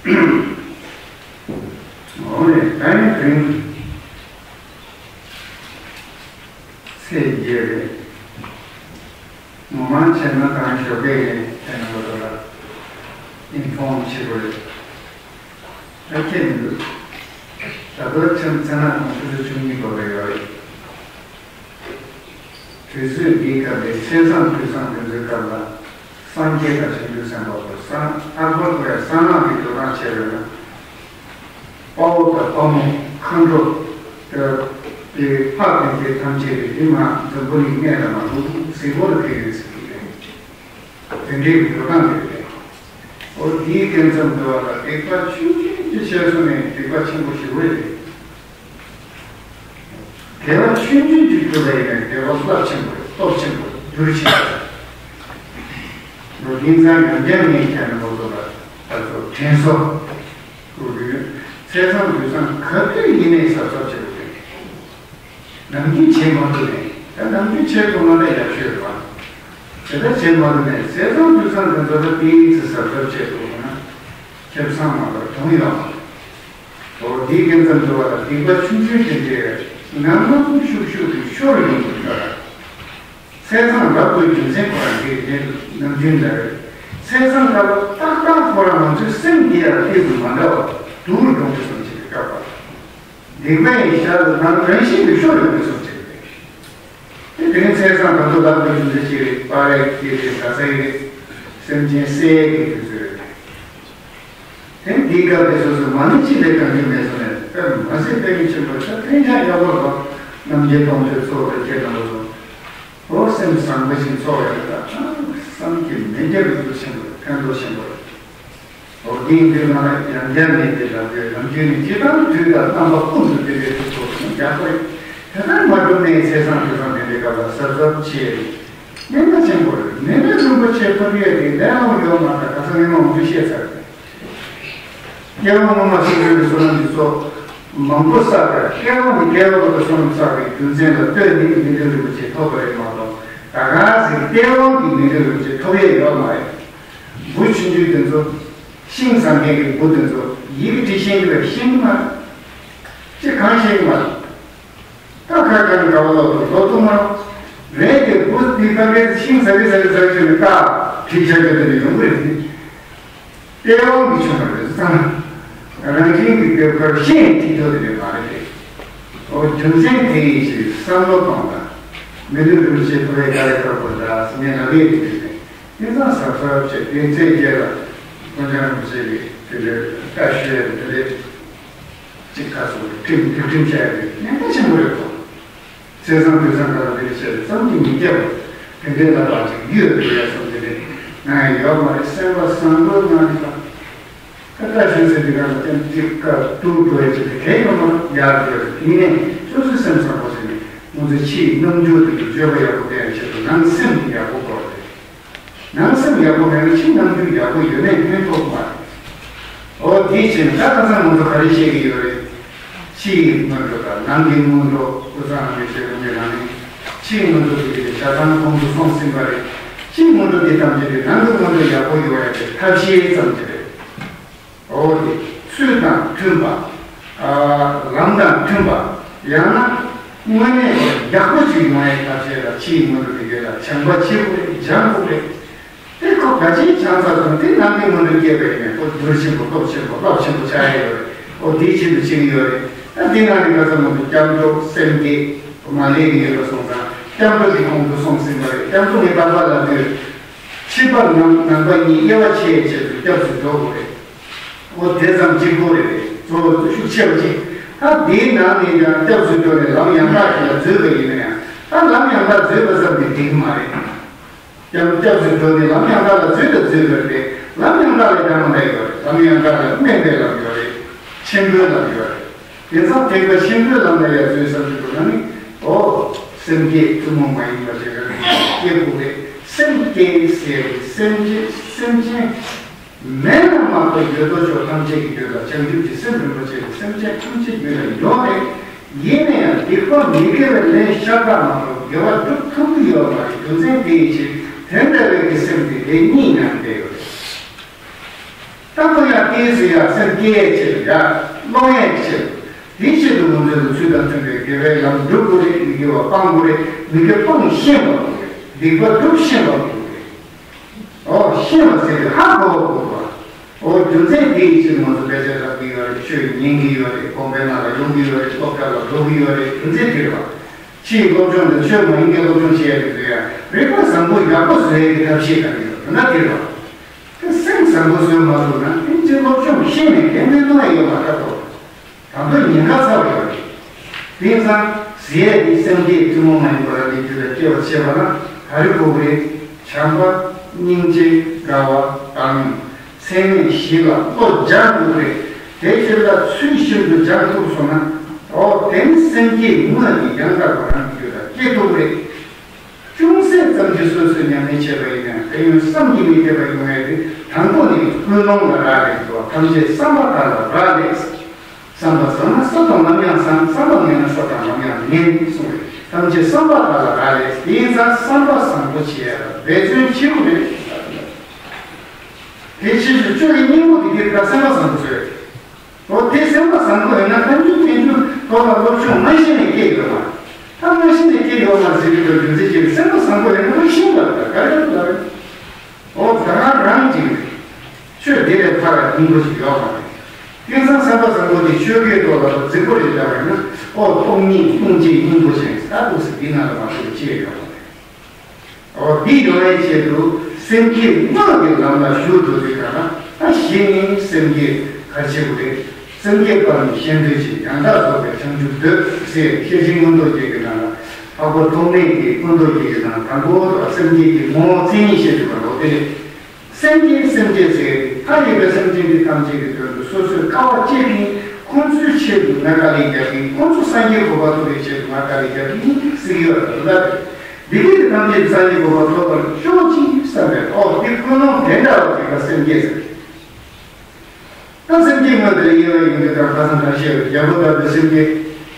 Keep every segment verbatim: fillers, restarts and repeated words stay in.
འོ་ནས་ད་ཡིན་དྲན། ཚེས་བརྒྱད་རེད། ངོ་མ་བྱས་ན་དང་ཞོགས་པའི་ཡན་ཆད་ན་ལོ་ལ་ཨིན་ཧྥོམ་བྱེད་དགོས་རེད། ད་ཁྱེད་མི་འདུག་ད་ལྟ་ཆེན་ཚན་ལ་གོང་ཆུ་ཚོད་བཅུ་གཉིས་འགོར་གི་ཡོད་རེད། དུས་ཚོད་འདིའི་སྐབས་ལ་ཚེས་བཟང་དུས་བཟང་དེ་ཚོའི་སྐབས་ལ། སངས་རྒྱས་དང་བྱང་ཆུབ་སེམས་དཔའ་པོ་སངས་ཨ་ཁོ་ཁོ་ཡང་གསང་སྔགས་ཀྱི་འགྲོ་སྟངས་བྱས་པས་ན། དཔའ་བོ་དང་དཔའ་མོ་མཁའ་འགྲོ་དང་དེ་ལྷ་དེ་ཚོ་ཐམས་ཅད་ཀྱིས་འདི་མ་འཛམ་བུ་གླིང་གནས་ལ་མ་ལུས་གཟིགས་སྐོར་ལ་ཕེབས་ཡོད་ཟེར་གྱི་རེད། དེ་འདྲའི་འགྲོ་སྟངས་རེད་པས། འོ་དེའི་སྐབས་མཚམས་དུ་བ་ལ་སྡིག་པ་ཆུང་ཆུང་གི་ཆེད་སོང་ནས་སྡིག་པ་ཆེན་པོ་ཞིག་རེད། དགེ་བ་ཆུང་ཆུང་ཅིག་བསྒྲུབས་པ་ཡིན་ན་དགེ་བ་རླབས་ཆེན་པོ་རེད། སྟོབས་ཆེན་པོ་རེད། རྒྱུར་ཆེན་པོ་རེད། ལོ་དེང་སང་ཡང་བསྐྱར་ངས་བཤད་ན་མོ་ཚོ་ལ་ད་ཚོ་དྲན་གསོ་དགོས་ཀྱི་ཡོད། ཚེས་བཟང་དུས་བཟང་ག་དུས་ཡིན་ནའི་གཟབ་གཟབ་བྱེད་དགོས་རེད། ནམ་རྒྱུན་བྱེད་མ་ཐུབ་ནས་ད་ནམ་རྒྱུན་བྱེད་ཐུབ་ན་ད་ཡག་ཤོས་རེད་བ། དེ་ལྟར་བྱེད་མ་ཐུབ་ནས་ཚེས་བཟང་དུས་བཟང་དེ་ཚོ་ལ་དེའི་ཚེ་གཟབ་གཟབ་བྱེད་དགོས་ན་ཁེ་བཟང་མ་གཏོགས་དོན་ཡོད་མ་རེད། འོ་དེའི་སྐབས་མཚམས་དུ་བ་ལ་སྡིག་པ་ཆུང་ཆུང་དེ་འདྲའི་ངམ་ངམ་ཤུགས་ཤུགས་ཀྱིས་ཤོར་ཡོང་གི་འདུག་ད། ཚེས་བཟང་རབ་དགོས་རྒྱུ་མཚན་ཁོ་རང་འདི་རེད། ནམ་རྒྱུན་ལྟར་ཚེས་བཟང་སྐབས་ལ་ཏག་ཏག་ཁོ་རང་ང་ཚོའི་སེམས་འདི་ཡང་ཏོག་ཙམ་མ་འདྲ་བ་སྡུག་རུ་འགྲོ་གི་སོང་ཅིག་གི་སྐབས་པ། སྡིག་པ་ཡི་ཞག་ཏུ་ནང་རང་བཞིན་དུ་ཤོར་ཡོང་གི་སོང་ཅིག་རེད། དེ་དེ་རིང་ཚེས་བཟང་ད་དུ་ལབ་དགོས་རྒྱུ་མཚན་ཅིག་རེད། པ་རེད་ཀྱི་རེད། ག་ས་ཡི་རེད། སེམས་ཅན་བསད་ཀྱི་དུས་ཚོད་རེད། དེ་འདིའི་སྐབས་དེ་སོ་སོའི་མ་ཎི་གཅིག་ལས་གང་གི་མེད་སོང་ནས་དཔེ་མ་སྲིད་དཔེ་མི་ཆེན་པོ་ཆ་ཐེངས་ཆ་ཡག་པོ་ལ་རྣམ་རྒྱལ་སྟོང་ཆོས་ཚོགས་པའི་ཁྱེད་རྣམ་པ་ཚོ་འོ་སེམས་བཟང་པོ་ཞིག་ཚོགས་ཡོད་ན་ད་བསམ་གྱིས་མི་ཁྱབ་པའི་ཚུལ་ཆེན་པོ་ཕན་ཐོགས་ཆེན་པོ་རེད། འོ་དེ་ཡིན་དུས་ང་ལ་ཡང་བསྐྱར་ནས་དེ་ལ་དེ་ནམ་རྒྱུན་ནས་ཇི་ལྟར་དུས་དང་རྣམ་པ་ཀུན་ཏུ་དེ་འདྲའི་ཚུལ་ཚོགས་ཡོང་ཡག་པོ་རེད། དེ་ལྟར་མ་གྲུབ་ནའི་ཚེས་བཟང་དུས་བཟང་དེ་འདྲའི་སྐབས་ལ་གཟབ་གཟབ་བྱེད། གནད་འགག་ཆེན་པོ་རེད། མི་ལུས་རིན་པོ་ཆེ་ཐོབ་ཡས་དེ་ལས་དབང་ཡོད་མ་རེད། ཁ་སང་ངས་མང་པོ་བཤད་ཚར་རེད། སྐྱེ་བ་སྔོན་མ་སོ་སོའི་བསོད་ནམས་ཀྱི་ཚོགས་མང་པོ་བསགས་པས་སྐྱེ་བ་ནས་སྐྱེ་བ་བར་དུ་བསོད་ནམས་བསགས་པའི་རྒྱུ་མཚན་ལ་ལྟོས་ནས་མི་ལུས་རིན་པོ་ཆེ་ཐོབ་པ་རེད་མ་གཏོགས་ད་ག་ཟེར་སྟེས་དབང་གིས་མི་ལུས་རིན་པོ་ཆེ་ཐོབ་ཡས་ཡོད་མ་རེད། འབུ་ཆུང་ཆུང་དེ་ཚོ་ཤིང་ཟ་མཁན་གྱི་འབུ་དེ་ཚོ་ཡི་གེ་འབྲི་ཤེས་ཀྱི་རེད། ཤེས་ཀྱི་མ་རེད། ཅི་གང་ཤེས་ཀྱི་མ་རེད། ད་ཁ་ཁ་ནས་ག་བ་ལོག་ཏུ་ལོག་ཏུ་མ་རེད་དེ། འབུ་འདི་ཕ་གིར་ཤིང་ཟ་གི་ཟ་གི་ཟ་གི་ཟེར་ནས་ཀ་བྲིས་བཞག་རྒྱུ་དེ་ནས་ཡོང་གི་རེད། སྟེས་དབང་གིས་བྱུང་བ་རེད་ཙང་། རང་བཞིན་གྱི་རྒྱབ་ཁར་ཤེས་ནས་བྲིས་ཆོག་དེ་རེད་མ་རེད་དེ། འོ་རྒྱུ་མཚན་དེ་ཡིན་ཞེས་བསམ་བློ་གཏོང་དང་། མི་ལུས་རིན་པོ་ཆེ་ཐོབ་པའི་དཀའ་ལས་ཁག་པོ་འདྲ་ངས་ལབ་ཡས་དེ་རེད། དེ་ཙང་གཟབ་གཟབ་བྱས་ཏེ་ཚེས་བརྒྱད་ལ་དཀོན་མཆོག་རིན་པོ་ཆེ་གི་དེ་འདྲའི་བཀའ་ཞུ་ཡས་དེ་འདྲའི་གཅིག་ཁ་སོ་ཁྲིམས་སྒྲིག་ཁྲིམས་བྱ་ཡས་དེ་གནད་འགག་ཆེན་པོ་རེད་དོ། ཚེས་བཟང་དུས་བཟང་ག་ལ་དེ་འདྲ་བྱས་ཏེ་བསམ་གྱིས་མི་ཁྱབ་པ་དེ་འདྲའི་ལ་བ་ཅིག་ཡོད་དགོས་ཡ་བསམ་དེ་འདྲའི་ང་ཡང་ཡོད་མ་རེད། སེམས་པ་བཟང་པོའི་ངང་ནས་ད་ད་བཀའ་ཞུ་ཟེར་དེ་ག་ལ་ཏན་ཏིག་བཀའ་ཐུགས་འགྲོ་ཡས་ཅིག་དེ་གས་ཡོད་མ་རེད། ཡག་ཡོད་རེད། ཡིན་ནའི་སོ་སོའི་སེམས་བཟང་པོ་བྱས་ནས་ང་ཚོའི་ཕྱིའི་རྣམ་འགྱུར་དེ་ཚོ་བརྗོད་པ་ཡག་པོ་བསྟན་ཡ་ཆེད་དུ་ནང་སེམས་དེ་ཡག་པོ་དགོས་རེད། ནང་སེམས་ཡག་པོ་མེད་ན་ཕྱི་རྣམ་འགྱུར་ཡག་པོ་ཡོད་ནའི་ཕན་ཐོགས་མ་རེད། འོ་དེའི་ཕྱིར་ད་ཁ་སང་ང་ཚོ་ག་རེ་བཤད་ཀྱི་ཡོད་རེད། ཕྱིའི་སྔོན་འགྲོ་དང་ནང་གི་སྔོན་འགྲོ་སྐུ་གསུང་རྣམ་པའི་ཞལ་ལུང་གི་ནང་ནས་ཕྱིའི་སྔོན་འགྲོ་དེ་གའི་ཆ་ཚང་གོང་དུ་སོང་ཟིན་པ་རེད། ཕྱིའི་སྔོན་འགྲོ་དེ་ཐམས་ཅད་དེ་ནང་གི་སྔོན་འགྲོ་ཡག་པོ་ཡོང་ཡ་གི་ཐབས་ཤེས་ཙམ་ཅིག་རེད། འོ་དེ་ཚུལ་དང་མཐུན་པ། ཨ་ལམ་དང་མཐུན་པ། ཡང་ན་དངོས་གནས་ཡག་པོ་ཅིག་ཡོང་ཡའི་ཐབས་ཤེས་ལ་ཕྱིའི་སྔོན་འགྲོ་དེ་གའི་ལ་བྱང་པ་བྱེད་དགོས་རེད། སྦྱང་དགོས་རེད། དེ་ཁོ་ག་ཅིའི་བྱང་ཚར་སོང་དེ་ནང་གི་སྔོན་འགྲོ་སྐྱེས་པ་ཡིན་ནས་ཁོ་འགྱུར་ཆེན་པོ་སྟོབས་ཆེན་པོ་རླབས་ཆེན་པོ་ཆགས་ཡ་ཡོད་རེད། འོ་དེའི་ཆེད་དུ་བྱེད་ཀྱི་ཡོད་རེད། ད་དེ་ནང་ནས་ཁ་སང་མ་གཏོགས་སྐྱབས་འགྲོ་སེམས་བསྐྱེད་མ་ལས་ཀྱི་ཡོད་པ་སོང་ཙང་སྐྱབས་འགྲོ་དེ་གོང་དུ་སོང་ཟིན་པ་རེད། སྐྱབས་འགྲོ་ངས་པ་པ་ལ་དུས་ཕྱི་པ་ནང་ནང་པ་གཉིས་དབྱེ་བ་ཕྱེ་ཡའི་ཆེད་དུ་སྐྱབས་སུ་འགྲོ་དགོས་རེད། འོ་དེ་ཙམ་གཅིག་པོ་རེད་པས། གཙོ་བོ་ཤུགས་ཆེ་བ་ཅིག་ད་དེའི་ནང་ནས་ཀྱང་སྐྱབས་སུ་འགྲོ་ནས་ལམ་ཡང་དག་ཞིག་ལ་འཛུལ་བ་ཡིན་ན་ཡང་ད་ལམ་ཡང་དག་འཛུལ་བ་ཙམ་གྱིས་འགྲིག་གི་མ་རེད། ཡང་སྐྱབས་སུ་འགྲོ་ནས་ལམ་ཡང་དག་ལ་འཛུལ་དང་འཛུལ་དགོས་རེད་པས། ལམ་ཡང་དག་ལ་ལྡན་པ་འདྲ་ཡོད་རེད། ལམ་ཡང་དག་ལ་དམན་པའི་ལམ་ཡོད་རེད། ཆེན་པོའི་ལམ་ཡོད་རེད། དེ་ཙམ་ཐེག་པ་ཆེན་པོའི་ལམ་ལ་ཡང་འཛུལ་བསམ་གྱི་འདུག་ན་ནི། འོ། སེམས་བསྐྱེད་ཐུན་མོང་མ་ཡིན་པ་ཞིག་ལ་སྐྱེ་དགོས་རེད། སེམས་བསྐྱེད་ཟེར་བའི་སེམས་བསྐྱེད་སེམས་ཅན། མེད་ན་མ་གཏོགས་ཡོད་དོ་ཅོག་ཐམས་ཅད་ཀྱི་རྒྱུད་ལ་བྱང་ཆུབ་ཀྱི་སེམས་རིན་པོ་ཆེ་གི་སེམས་ཅན་ཐམས་ཅད་རྒྱུད་ལ་ཡོད་རེད། ཡིན་ན་ཡང་སྡིག་པ་མི་དགེ་བའི་ལས་ཤ་སྟག་མ་གཏོགས་དགེ་བ་སྒྲུབ་ཐུབ་ཀྱི་ཡོད་མ་རེད། རྒྱུ་མཚན་དེ་ཡི་ཕྱིར་དེ་འདྲ་བའི་གི་སེམས་དེ་ལས་གཉིས་ཉམས་བསྡད་ཡོད་རེད། ད་ཁོ་ཡང་ ཨེ་ཟེར་ཡ་སེམས་བསྐྱེད་ཡས་ཆེད་དུ་ཡ། སློང་ཡས་ཆེད་དུ། དེའི་ཆེད་དུ་ང་ཚོས་ཚུལ་དང་མཐུན་པའི་དགེ་བའི་ལམ་སྒྲུབ་དགོས་རེད། མི་དགེ་བ་སྤང་དགོས་རེད། མི་དགེ་སྤོང་ཤེས་པ་དགོས་རེད། སྡིག་པ་སྒྲུབ་ཤེས་པ་དགོས་རེད། ཨོ་ཤེས་པ་ཟེར་དུས་ཧ་གོ་བ་དགོས་པ། ཨོ་རྒྱུ་མཚན་དེའི་ཕྱིར་ང་ཚོ་དཔེ་ཆ་ལྟ་གི་ཡོད་རེད། ཆོས་ཉན་གི་ཡོད་རེད། དགོན་པའི་ནང་ལ་ཡོང་གི་ཡོད་རེད། སློབ་གྲྭ་ལ་འགྲོ་གི་ཡོད་རེད། རྒྱུ་མཚན་དེ་རེད་བ། ཕྱིའི་སློབ་སྦྱོང་དང་ཆོས་མ་ཡིན་པའི་སློབ་སྦྱོང་བྱེད་ཡ་དེ་ཚོ་ཡང་རིག་པ་བཟང་པོ་ཡག་པོ་བཟོ་ཡ་གི་ཐབས་ཤེས་ག་རེ་ཡོད་ན་དེ་རེད་བ། དེ་སེམས་བཟང་པོ་བཟོས་མ་ཐུབ་ན་དེ་ཚོའི་སློབ་སྦྱོང་ཤེས་ནས་གལ་གནད་དུ་ཡོད་མ་ཐག་ཏུ། ད་དུང་ཉེན་ཁ་ཚ་བ་ཡོད་རེད། དེང་སང་ཟེར་ཡས་དེ་སེམས་བསྐྱེད་ཐུན་མོང་མ་ཡིན་པ་རང་གི་རྒྱུད་ལ་སྐྱེ་བར་བྱེད་པ་ན་ག་རེ་དགོས་ཀྱི་རེད། བྱམས་པ། སྙིང་རྗེ། དགའ་བ་དང་། ཚད་མེད་བཞི་ལ་བློ་སྦྱང་དགོས་ཀྱི་རེད། དེ་ཕྱིར་ལ་ཚུལ་བཞིན་དུ་སྦྱང་ཐུབ་སོང་ན། ཨོ་དེ་ནི་སེམས་བསྐྱེད་དངོས་ཀྱི་ཡང་དག་པ་རང་གི་རྒྱུད་ལ་སྐྱེ་ཐུབ་ཀྱི་རེད། ཅུང་ཟད་ཙམ་གྱིས་སོ་སོས་ཉམས་ལེན་བྱས་པ་ཡིན་ན་དེ་ཡང་བསམ་གྱིས་མི་ཁྱབ་པ་ཡོང་ཡ་དེ་དང་པོ་ནི་ཀུན་སློང་ལ་རག་ལས་འདུག་ཐམས་ཅད་བསམ་པ་དག་ལ་རག་ལས། བསམ་པ་བཟང་ན་ས་དང་ལམ་ཡང་བཟང་། བསམ་པ་ངན་ན་ས་དང་ལམ་ཡང་ངན་གསུངས་རེད། ཐམས་ཅད་བསམ་པ་དག་ལ་རག་ལས། དེ་ཡིན་ཙང་བསམ་པ་བཟང་པོ་བྱེད་ཡ་ལ་འབད་བརྩོན་བྱེད་དགོས་རེད། དེ་ཕྱིར་ཆོས་ཀྱི་སྙིང་པོ་དེ་གིས་ད་བསམ་པ་བཟང་པོ་བཟོས། འོ་དེ་སེམས་པ་བཟང་པོ་ཡོད་ན་ཐམས་ཅད་ཐེ་ཚོམ་ཐོག་ལ་སློབ་སྦྱོང་མ་ཤེས་ནས་སྐྱེས་ཡོད་མ། ད་མ་ཤེས་ནས་སྐྱེས་ཡོད་མ་ཟེར་གྱི་འདུག་རྒྱུ་མཚན་ཅི་རེད། སེམས་པ་བཟང་པོ་ཡོད་ན་མ་ཤེས་པ་ལ་ག་རེ་ལབ་རེད། འོ་ད་ག་རང་ཅིག་རེད། ཆོས་དེ་ལས་ཕར་ལ་སྙིང་པོ་ཞིག་ཡོད་མ་རེད། དེང་སང་སེམས་པ་བཟང་པོ་དེ་ཆོས་སྐད་ཐོག་ལ་རྫིག་པོ་ཞིག་ལབ་པ་ཡིན་ན། ཨོ་སྟོང་ཉིད་སྙིང་རྗེ་སྙིང་པོ་ཅན་ད་འདུག་སེ་འདི་ནང་ལ་མ་གཏོགས་ཅི་ཡང་ཡོད་མ་རེད། འོ་འདི་ཡོང་བའི་ཆེད་དུ་སེམས་བསྐྱེད་དངོས་ཀྱི་ལམ་ལ་ཞུགས་འགྲོ་དུས་ག་ན་ད་གཞི་ནས་སེམས་བསྐྱེད་ག་རེ་བྱེད་དགོས་རེད། སེམས་བསྐྱེད་པ་ནི་གཞན་དོན་བྱེད། ཡང་དག་རྫོགས་པའི་བྱང་ཆུབ་འདོད་ཟེར། ཤེར་ཕྱིན་མངོན་རྟོགས་རྒྱན་གྱི་ནང་ལ་འཕགས་པ་ཐོགས་མེད་ཀྱི་མངོན་རྟོགས་རྒྱན་གྱི་ནང་དང་པོ་དུ་སེམས་བསྐྱེད་ཀྱི་ངོ་བོ་མཚན་ཉིད་བཤད་འདུག་པ་འོ་དེ་རེད། སེམས་བསྐྱེད་སེམས་བསྐྱེད་ཟེར་ཡ་དེ་མཐའ་ཡས་པའི་སེམས་ཅན་འདི་ཐམས་ཅད་ཀྱི་དོན་དུ་སོ་སོའི་དཀའ་བ་སྤྱད་མཁན། ཁོང་ཚོའི་ཆེད་དུ་ང་དཀའ་ལས་རྒྱག་གིན། ཁོང་ཚོ་སངས་རྒྱས་གོ་འཕང་ཐོབ་པའི་ཆེད་དུ་ང་དཀའ་ལས་རྒྱག་གིན་ཟེར་གྱི་ཡོད་རེད་ད། འདི་སྐད་དུ་ཐམས་ཅད་སངས་རྒྱས་གོ་འཕང་ཐོབ་པར་ཤོག་ཅིག་བསམ་པའི་ཨོ་དེ་ཀུན་སློང་དེ་འདྲ་བ་དེ་ལ་སེམས་བསྐྱེད་ཟེར། ད་སེམས་བསྐྱེད་དངོས་དེ་ལ་དབྱེ་བ་ཡིན་དུས་ཀྱང་ཁ་སང་ག་རེ་བཤད་པའི་རྒྱལ་པོ་ལྟ་བུའི་སེམས་བསྐྱེད།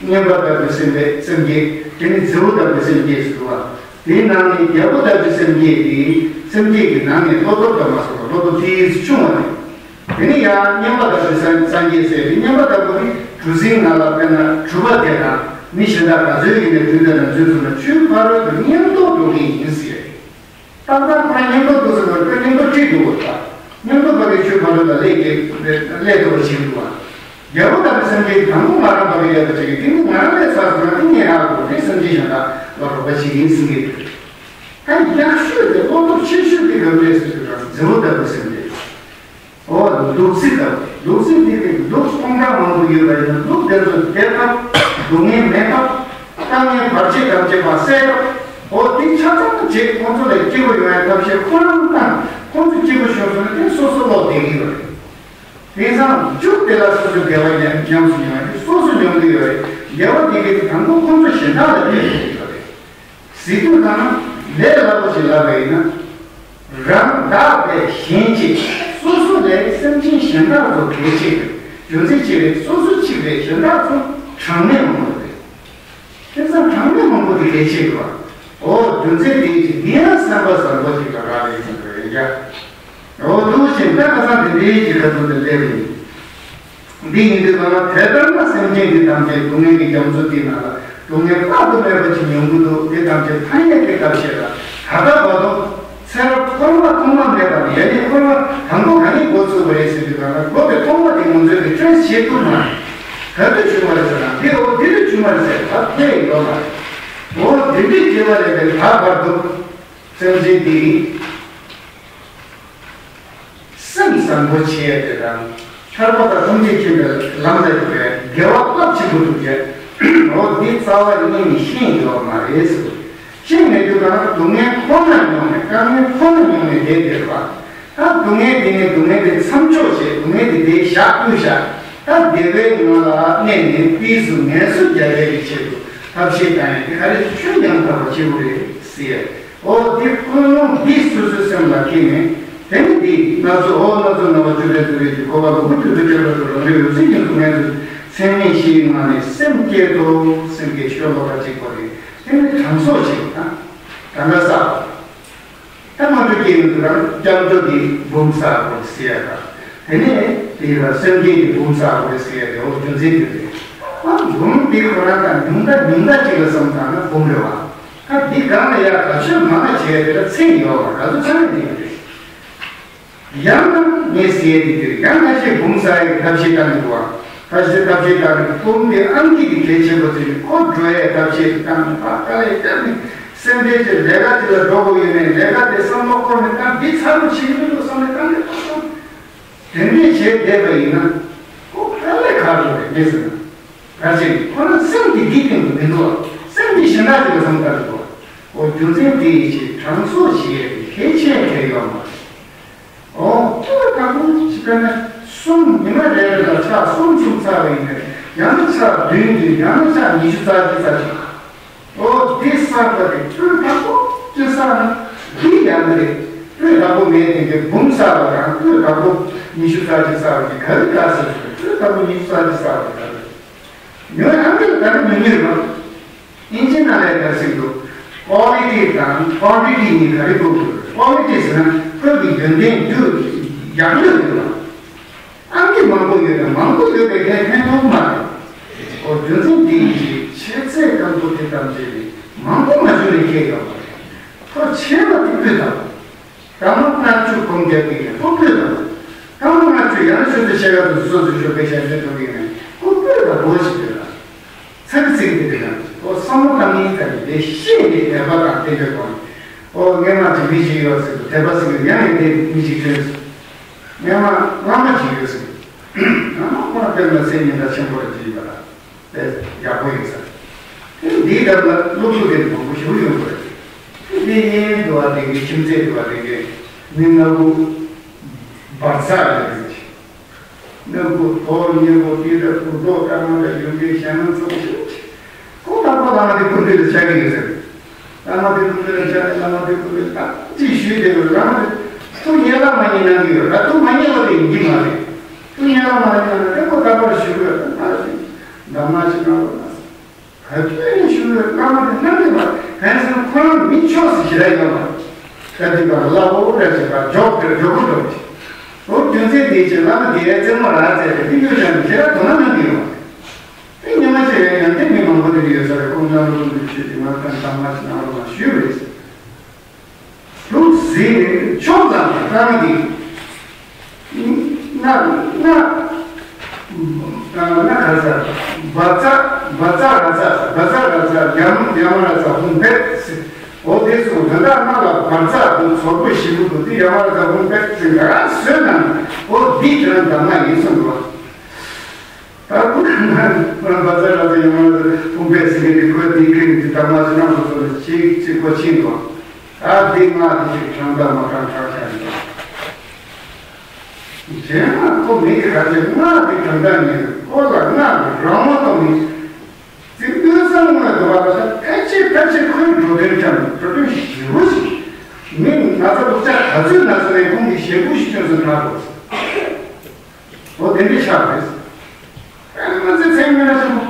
མཉན་པ་ལྟ་བུའི་སེམས་བསྐྱེད། སེམས་བསྐྱེད་དེ་ནི་རྫི་བོ་ལྟ་བུའི་སེམས་བསྐྱེད་ཟེར་བ། དེའི་ནང་ནས་རྒྱལ་པོ་ལྟ་བུའི་སེམས་བསྐྱེད་དེ་སེམས་བསྐྱེད་ཀྱི་ནང་ནས་བློ་སྟོབས་དང་མ་སོགས་པ་བློ་སྟོབས་ཏོག་ཙམ་ཆུང་བ་རེད། དེ་ནས་ཡང་མཉན་པ་ལྟ་བུའི་སངས་སངས་རྒྱས་ཟེར་ཏེ། མཉན་པ་ལྟ་བུ་ནི་གྲུ་གཟིངས་ནང་ལ་དཔེར་ན་གྲུ་པ་དེ་དང་མི་གཞན་དག་ག་ཚོད་ཡིན་ནའི་དུས་དེ་ལ་འཛུལ་ཐུབ་ན་ཆུའི་ཕ་རོལ་ཏུ་མཉམ་དུ་འགྲོ་གི་ཡིན་ཟེར། ཏག་ཏག་ཁོ་རང་མཉམ་དུ་འདུག་ཟེར་བ་དེ་མཉམ་དུ་ཁྲིད་འདུག་གོ་ད། མཉམ་དུ་ཕ་གི་ཆུའི་ཕ་རོལ་ལ་སླེབས་ཀྱི་སླེབས་ཐུབ་པ་བྱེད་འདུག་བ། རྒྱལ་པོ་ལྟ་བུའི་སེམས་ཅན་དང་པོ་ང་རང་ཕ་གི་སླེབས་པ་བྱེད་ཀྱི་དེ་ནི་ང་རང་སླེབས་ཚར་སོང་ན་དེ་ངས་ཧ་གོ་དེ་སེམས་ཅན་གཞན་དག་ལ་རོགས་པ་བྱེད་ཀྱི་ཡིན་ཟེར་གྱི་འདུག་ད་ཡག་ཤོས་དེ་བློ་སྟོབས་ཆེ་ཤོས་དེ་ག་རེ་རེད་ཟེར་དུས་ཀྱང་རྫི་བོ་ལྟ་བུའི་སེམས་ཅན། འོ་གདུག་རྩི་ལྟ་བུ། གདུག་རྩི་དེ་གི་གདུགས་སྟོང་ཕྲག་མང་པོ་ཡོད་པ་ཡིན་ན་གདུགས་དེ་ཚོ་བདེ་ཐབས། སྡུག་བསྔལ་མེད་ཐབས། དཀའ་ངལ་བར་ཆད་ཐམས་ཅད་པ་སེལ་ཐབས། འོ་དེ་ཆ་ཚང་བྱེད། ཁོང་ཚོ་ལ་སྐྱིད་པོ་ཡོང་བའི་ཐབས་ཤེས་ཁོ་རང་བཏང་། ཁོང་ཚོ་སྐྱིད་པོ་བྱུང་སོང་ན་དེ་སོ་སོ་བློ་བདེ་གི་ཡོད་རེད། དེང་སང་མཇུག་དེ་ལ་སོ་སོ་བདེ་བ་ཉམས་ཉམས་སུ་མྱོང་བ་དེ་སོ་སོ་མྱོང་གི་ཡོད་རེད། བདེ་བ་དེ་གི་དང་པོ་ཁོང་ཚོ་གཞན་དག་ལ་སྤྲད་དགོས་ཀྱི་ཡོད་རེད། ཟེར་དུས་གང་ན་ལས་སླ་པོ་ཞིག་ལབ་པ་ཡིན་ན། རང་བདག་ལས་གཞན་གཅེས། སོ་སོ་ལས་སེམས་ཅན་གཞན་དག་ཚོ་གལ་ཆེ་བའི་རྒྱུ་མཚན་ཅི་རེད། སོ་སོ་གཅིག་རེད། གཞན་དག་ཚོ་གྲངས་མེད་མང་པོ་རེད། དེང་སང་གྲངས་མེད་མང་པོ་དེ་གལ་ཆེ་གི་བ། འོ་རྒྱུ་མཚན་དེ་ཅིག་འདི་ཡང་བསམ་པ་བཟང་པོ་ཅིག་ལ་རག་ལས་ཟིན་པ་ཡིན་ཀྱང་། འོ་འདུག་ཅིང་ད་ཁ་སང་དེ་འདྲའི་ཅིག་ཁ་ཐུག་ཏུ་སླེབས་ཡིན། འདི་ཡིན་དུས་ང་ལ་དེ་ལྟར་ན་སེམས་ཅན་འདི་ཐམས་ཅད་སྡུག་བསྔལ་གྱི་རྒྱ་མཚོ་འདི་ནང་ལ་སྡུག་བསྔལ་དཔག་ཏུ་མེད་པ་ཅིག་མྱོང་གི་འདུག་དེ་ཐམས་ཅད་མཐའ་ཡས་པའི་སྐབས་ཤིག་ལ་ད་ལྟ་བར་དུ་ཚེ་རབས་འཁོར་བ་ཐོག་མ་མེད་པ་ནས་ཡ་ནི་འཁོར་བ་དང་པོ་ག་ནས་འགོ་ཚུགས་པ་རེད་ཟེར་དུས་ང་ལ་འགོ་པའི་ཐོག་མ་དེ་ང་ཚོས་ཀྱི་ཊྲེ་སི་བྱེད་ཐུབ་མ་རེད། ག་དུས་བྱུང་བ་རེད་ཟེར་ན་འདི་འོ་དེ་དུས་བྱུང་བ་རེད་ཟེར་ད་ཐོས་ཡོད་མ་རེད། འོ་དེ་དུས་སྐྱེ་བ་ལེན་པའི་ད་བར་དུ་སེམས་ཅན་འདི། སེམས་བཟང་པོ་བྱེད་ཡ་དེ་དང་། ཐར་པ་དང་ཐམས་ཅད་མཁྱེན་པའི་ལམ་ལ་ཡོད་པའི་དགེ་བ་རླབས་ཆེན་པོ་སྒྲུབ་ཡ། འོ་འདི་རྩ་བ་ཉིད་ནས་ཤེས་ཡོད་མ་རེད་ཟེར། ཤེས་མེད་དུས་ན་སྡུག་བསྔལ་ཁོ་ན་མྱོང་ནས་དཀའ་ངལ་ཁོ་ན་མྱོང་ནས་བསྡད་བསྡད་པ། ད་སྡུག་བསྔལ་དེ་ནས་སྡུག་བསྔལ་དེ་མཚམས་འཇོག་བྱེད། སྡུག་བསྔལ་དེ་དེ་བཞག་བཅུག་བཞག་ད་བདེ་བའི་ངང་ལ་གནས་ནས་དཔེ་སུ་ངལ་གསོ་རྒྱག་ཡ་གི་ཆེད་དུ་ཐབས་ཤེས་བཏང་ཡ་དེ་ག་རེ་ཆོས་ཡང་དག་པ་སྐྱེ་བོ་རེད་ཟེར་ཡ། འོ་འདི་ཀུན་སློང་འདི་སོ་སོའི་སེམས་ལ་འཁྱེར་ནས། དེ་ནི་འདི་སྣ་ཚོགས་འོ་སྣ་ཚོགས་རྣམ་པ་བཅུ་པའི་ཚུལ་རིག་གི་འཁོར་བ་ལོངས་སྐུ་རྒྱུ་དུ་སྐྱེ་བ་དུ་རང་རིག་འོད་གསལ་གྱི་གཟུགས་བརྙན་དུ་ཚད་མེད་བཞིའི་ངང་ནས་སེམས་བསྐྱེད་དོ། སེམས་བསྐྱེད་ཤོ་ལོ་ཀ་གཅིག་པོ་རེད། དེ་ནི་གྲངས་གསོག་བྱེད་དང་། གང་ག་ས། ད་མ་འདྲ་སྐྱེ་ཡོང་དུས་རང་སྐྱབས་འགྲོ་འདི་འབུམ་ས་དགོས་ཟེར་ཡ་དང་། དེ་ནས་དེ་ལ་སེམས་བསྐྱེད་ཀྱི་འབུམ་བསགས་དགོས་ཟེར་ཡ་དེ་འོ་རྒྱུ་མཚན་དེ་རེད། ཨ་འབུམ་འདི་ཁོ་རང་དང་ཉུང་མཐའ་ཉུང་མཐའ་གཅིག་ལ་བསམ་བཏང་ན་འབུམ་རེད་བ། ད་འདི་སྒང་ལ་ཡ་ག་ཚོད་མང་ང་བྱས་དེ་ལ་ཚད་ཡོད་བ་ག་ཚོད་ཚང་ཡོད་དེ་རེད། ཡང་ན་ངས་ཟེར་ཡ་དེ་དེ་རེད། ཡང་ཁ་ཤས་འབུམ་བསགས་ཡ་གི་ཐབས་ཤེས་བཏང་གི་འདུག་བ། ཁ་ཤས་ཐབས་ཤེས་བཏང་གི་འབུམ་དེ་ཨང་ཀི་དེ་གལ་ཆེན་པོ་དེ་རེད། ཁོ་འགྲོ་ཡའི་ཐབས་ཤེས་དེ་བཏང་ནས་ཕར་དཀའ་ལས་བརྒྱབ་ནས་སེམས་ཁྲལ་བྱས་ལས་ཀ་དེ་ལ་འགྲོ་དགོས་ཡོད་ནས་ལས་ཀ་དེ་བསམ་བློ་འཁོར་ནས་ད་འདི་ཚར་རུ་ཕྱིན་གི་མི་འདུག་བསམ་ནས་གཏན་ནས་མ་སོང་། དེ་འདྲས་བྱས་བསྡད་པ་ཡིན་ན་ཁོ་དཀའ་ལས་ཁག་པོ་རེད་ངས་ཟེར་ན། ག་ཅིག་ཁོ་རང་སེམས་ཀྱི་འདི་སྟེང་དུ་མི་འདུག་བ། སེམས་ཀྱི་གཞན་དག་ཅིག་ལ་བསམ་བཏང་གི་འདུག་བ། འོ་རྒྱུ་མཚན་དེ་ཡིན་ཕྱིར་གྲངས་གསོག་བྱེད་ཡས་ཀྱི་ཤེས་བྱའི་ཁྱད་ཡོད་མ་རེད། འོ་དུས་དང་པོ་ཅིག་དཔེར་ན་གསུམ་ཉི་མ་རེ་རེ་ལ་ཆ་གསུམ་གསུམ་ཚར་བ་ཡིན་ན་ཡང་ན་ཆ་བདུན་བདུན་ཡང་ན་ཆ་ཉི་ཤུ་རྩ་གཅིག་རྩ་གཅིག་འོ་འདི་བསགས་པ་དེ་སྤུས་དག་པོ་ཅིག་བསགས་ན་འདི་ཡག་གི་རེད། སྤུས་དག་པོ་མེད་དེ་གའི་འབུམ་བསགས་པ་དང་སྤུས་དག་པོ་ཉི་ཤུ་རྩ་གཅིག་བསགས་པ་དེ་ག་རེ་དགའ་ཟེར་ཞུ། སྤུས་དག་པོ་ཉི་ཤུ་རྩ་གཅིག་བསགས་པ་དེ་ག་རེ་རེད། ཉོན་ཨང་ཀི་ལ་ད་ནི་ཉུང་ཉུང་རེད་བ། ཨིན་ཇི་ནང་ལ་ག་ཟེར་འདུག quality དང་quantity གཉིས་ག་རེ་དགོས་ཀྱི་རེད། quality ཟེར་ན་ཁོས་ཀྱི་ཡོན་ཏན་རྒྱུ་ཡག་ཡོད་ཡོད་པ། ཨང་ཀི་མང་པོ་ཡོད་ན་མང་པོ་ཡོད་པའི་ཁས་ལེན་ཐུབ་མ་རེད། འོ་རྒྱུ་མཚན་དེ་ཡིན་གྱི་ཆེ་ཚད་སྐམ་པོ་དེ་ཙམ་བྱས་ནས་མང་པོ་མ་བྱུང་ནས་ཁྱེར་ཡོང་བ་རེད། ཁོ་ཆེ་བ་དེ་སྤུས་དག་པོ། སྐར་མ་ལྔ་བཅུ་གོང་རྒྱབ་ཀྱི་ནས་ཁོ་སྤུས་དག་པོ། སྐར་མ་ལྔ་བཅུ་ཡང་ཆུ་ཚོད་ཕྱེད་ཀ་དང་སོ་སོ་ཞོགས་པའི་ཞལ་འདོན་གཏོང་གི་ནས་ཁོ་སྤུས་དག་པོ་ཞིག་ཡོད་ལ། ཚ་གི་ཚིག་འདི་རེད་ལ། ཨོ་བསམ་བློ་བཏང་མིན་ཙམ་གྱིས་ལས་ཤེས་ནས་དད་པ་དང་བརྟན་པའི་སྒོ་ནས། ཨོ་སྔས་མ་ཅིག་མི་ཞིག་ཡོད་ཟེར་དུ་དད་པ་ཟེར་གྱི་ཡང་ཡང་དེ་མི་ཞིག་བྱོན་ཟེར། སྔས་མ་བླ་མ་ཅིག་ཡོད་ཟེར། བླ་མ་ཁོ་ན་དཔེར་ན་སེམས་ཉིན་ལ་ཆེན་པོ་རེ་ཅིག་ཡིན་པ་ལ་དཔེ་ཡག་པོ་ཡིན་ཟེར། དེ་འདིའི་འདབས་ལ་སློབ་ཕྲུག་དེ་མང་པོ་ཞིག་ཡོང་གི་རེད། དེ་གཡས་གཡོན་དུ་བ་དེ་གའི་ཁྱིམ་མཚེས་དུ་བ་དེ་གའི་མི་ལྔ་དགུ་འབར་ཚར་ཡོད་རེད། སྣ་ཁུག་དོ་ཉེ་བོ་ཏི་ར་ཁུག་རྡོ་ཀ་མ་འདྲ་ཡོད་མཁན་གཞན་ལ་ཚོགས་ཤིག་ཁོ་ད་ཁོ་བླ་མ་དེ་སྐུ་མདུན་ལ་བཅར་གི་ཡོད་ཟེར། བླ་མ་དེ་སྐུ་མདུན་ལ་བཅར་ནས་བླ་མ་དེ་སྐུ་མདུན་ད་ཅིག་ཞུས་དེ་བླ་མ་དེ་ཐུགས་ཉན་ལ་མ་ཉན་གནང་གི་ཡོད་ད། ཐུགས་མ་ཉན་པ་དེ་ཡིན་གྱི་མ་རེད། ཐུགས་ཉན་ལ་མ་ཉན་ན་དེ་ཁོ་ད་བར་ཞུ་གི་ཡོད་ད། ང་ཞིག་གདམས་ངག་ཅིག་གནང་རོགས་གནང་ཟེར། ག་དུས་ནས་ཞུ་བའི་བླ་མ་དེ་གནང་གི་མ་རེད། ཕན་སེམས་ཁོ་རང་མི་ཆོག་ཟེར་ཞེ་དྲག་ཡོད་མ་རེད། ད་དུས་པར་བླ་འོ་ར་བྱེད་པ་འཇོག་དེར་འཇོག་གི་འགྲོ་གི། འོ་རྒྱུ་མཚན་དེའི་ཆེད་བླ་མ་དེའི་རྩེད་མོ་ར་རྩེད་དེ་དེ་ཡོད་ཀྱང་ཞེ་དྲག་དོ་སྣང་གནང་གི་ཡོད་མ་རེད། དེ་ཉི་མ་གཅིག་ཡང་ཡང་དེ་མི་མང་པོ་དེ་ཡོད་ས་རེད། ཁོང་རྣམ་རོལ་འདི་ཆོས་ཀྱི་མ་ཕན་ཐང་མ་ཞིག་གནང་རོགས་གནང་ཞུས་པ་རེད། ལུག་ཟིན་ནས་ཆོག་ཙམ་གྱི་རྐང་གི། ང་ང་ང་ག་ས་བ་ཙ་བ་ཙ་ར་ཙ་བ་ཙ་ར་ཙ་ཡམ་ཡམ་ར་ཙ་ཧུང་བེད་སི། འོ་དེ་སུ་ད་ལྟ་ང་ལ་བ་ཙ་དུ་ཚོགས་པ་ཞིག་དུ་དུ་དེ་ཡམ་ར་ཙ་ཧུང་བེད་སི་ང་རང་བཟོས་ན་འོ་འདི་ཁྱོད་རང་གདམས་ངག་ཡིན་གསུངས་འདུག་ད་ཁོ་ན་ཁོ་ན་བ་ཙ་ར་ཙ་ཡང་མ་ཟེར་ཕུང་པའི་སྲིད་ཀྱི་ཁོས་དེའི་ཁྲིད་ཀྱི་དམ་ལ་ཅི་ནང་དུ་སོང་ནས་གཅིག་གཅིག་པོ་ཕྱིན་ཏོ། ད་དེ་ང་དེ་ཞིག་དྲང་དང་མ་དྲང་དྲང་ཆ་ཡིན་ཏོ། རྗེས་མ་ཁོ་མི་གི་ག་ཚོད་ང་དེ་དྲང་དང་ཉིན་ཁོ་ལ་ང་གི་རང་དབང་ཏོ་མི་ཚིག་དངོས་སམ་དངོས་དུ་བ་ལ་ཕལ་ཆེར་ཕལ་ཆེར་ཁོའི་འགྲོ་དོན་ཀྱང་འགྲོ་དོན་ཞེ་པོ་ཞིག་མི་ན་ཚ་སྡུག་ཅག་ག་ཚོད་ན་ཚ་ནས་ཁོང་གི་ཞེ་པོ་ཞིག་སྐྱོན་སུ་གྲགས་འགྲོ། འོ་དེ་འདྲའི་ཆགས་རེད། ཨ་ང་ཚོའི་ཚེ་སྔོན་ལ་ཆུང་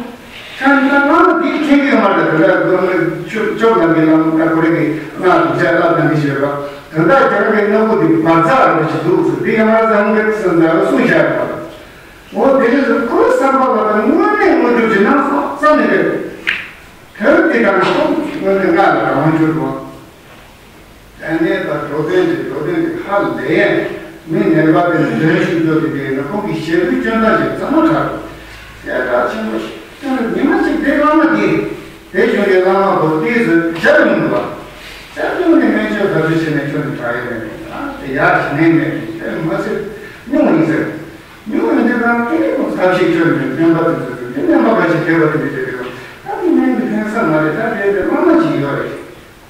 ཆ་ནི་ད་ང་འདི་མཁྱེན་གྱི་ཡོད་མ་རེད། དེ་འདྲ་སྒོར་མོ་བཅུ་བཅོ་ལྔ་གི་ལམ་ད་ཁོ་རེ་གི་ང་འདི་ཆ་ལབ་ན་འདི་ཞེས་པ་དོན་དག་རྒྱ་ར་གི་སྣ་བུ་འདི་བར་ཚག་རེ་ཞིག་འདུག་ཟེར་འདི་ཡང་ང་ཚང་གི་སེམས་ཚ་གསུང་བཤད་པ། འོ་དེ་རེད་ཟེར་ཁོའི་བསམ་པ་ལ་ད་དངོས་གནས་དངོས་གྲུབ་ཅིག་གནང་སོང་བསམ་ནས་རེད། དོན་དེ་དང་ཁོ་དངོས་གནས་ང་ལ་རང་དབང་བསྒྱུར་དགོས། དེ་ནས་ད་འགྲོ་དོན་གྱི་འགྲོ་དོན་གྱི་ཧ་ལས་མི་ངན་པ་དེ་ནི་འདོན་ཤུགས་སྐྱོ་དེ་གས་ན་ཁོང་གི་ཞེ་པོའི་སྐྱོན་བརྡ་ཞིག་གཙང་མ་དྲག་གསལ་བསྒྲགས་ཆེན་པོ་ཞིག་ཁྱོད་ཉི་མ་གཅིག་དེ་བླ་མ་དེ་དེ་བྱུང་གི་བླ་མ་བོ་ཏིས་སུ་ཞབས་ཡོང་འདུག་བ། ཞབས་ཡོང་ནས་སྨན་བཅོས་ག་ཚོད་བྱས་ནས་ཁྱོད་ནི་དྲག་ཡོད་མེད་ཨ་དེ་ཡག་ཞིག་ནས་མེད་དེ་མ་ཟེར་སྨྱུང་ཡིན་ཟེར། སྨྱུང་ཡིན་དུས་གང་དེ་ནས་ཁོང་ཐབས་ཤེས་ཁྱོད་ནི་སྨན་པ་དེ་ཚོ་དེ་སྨན་པ་ག་ཞིག་དེ་བ་དེ་འདྲ་དེ་རེད་བ། ད་དེ་སྨན་གྱི་ཕན་ས་མ་རེད། ད་དེ་དེ་བླ་མ་ཅིག་ཡོད་རེད།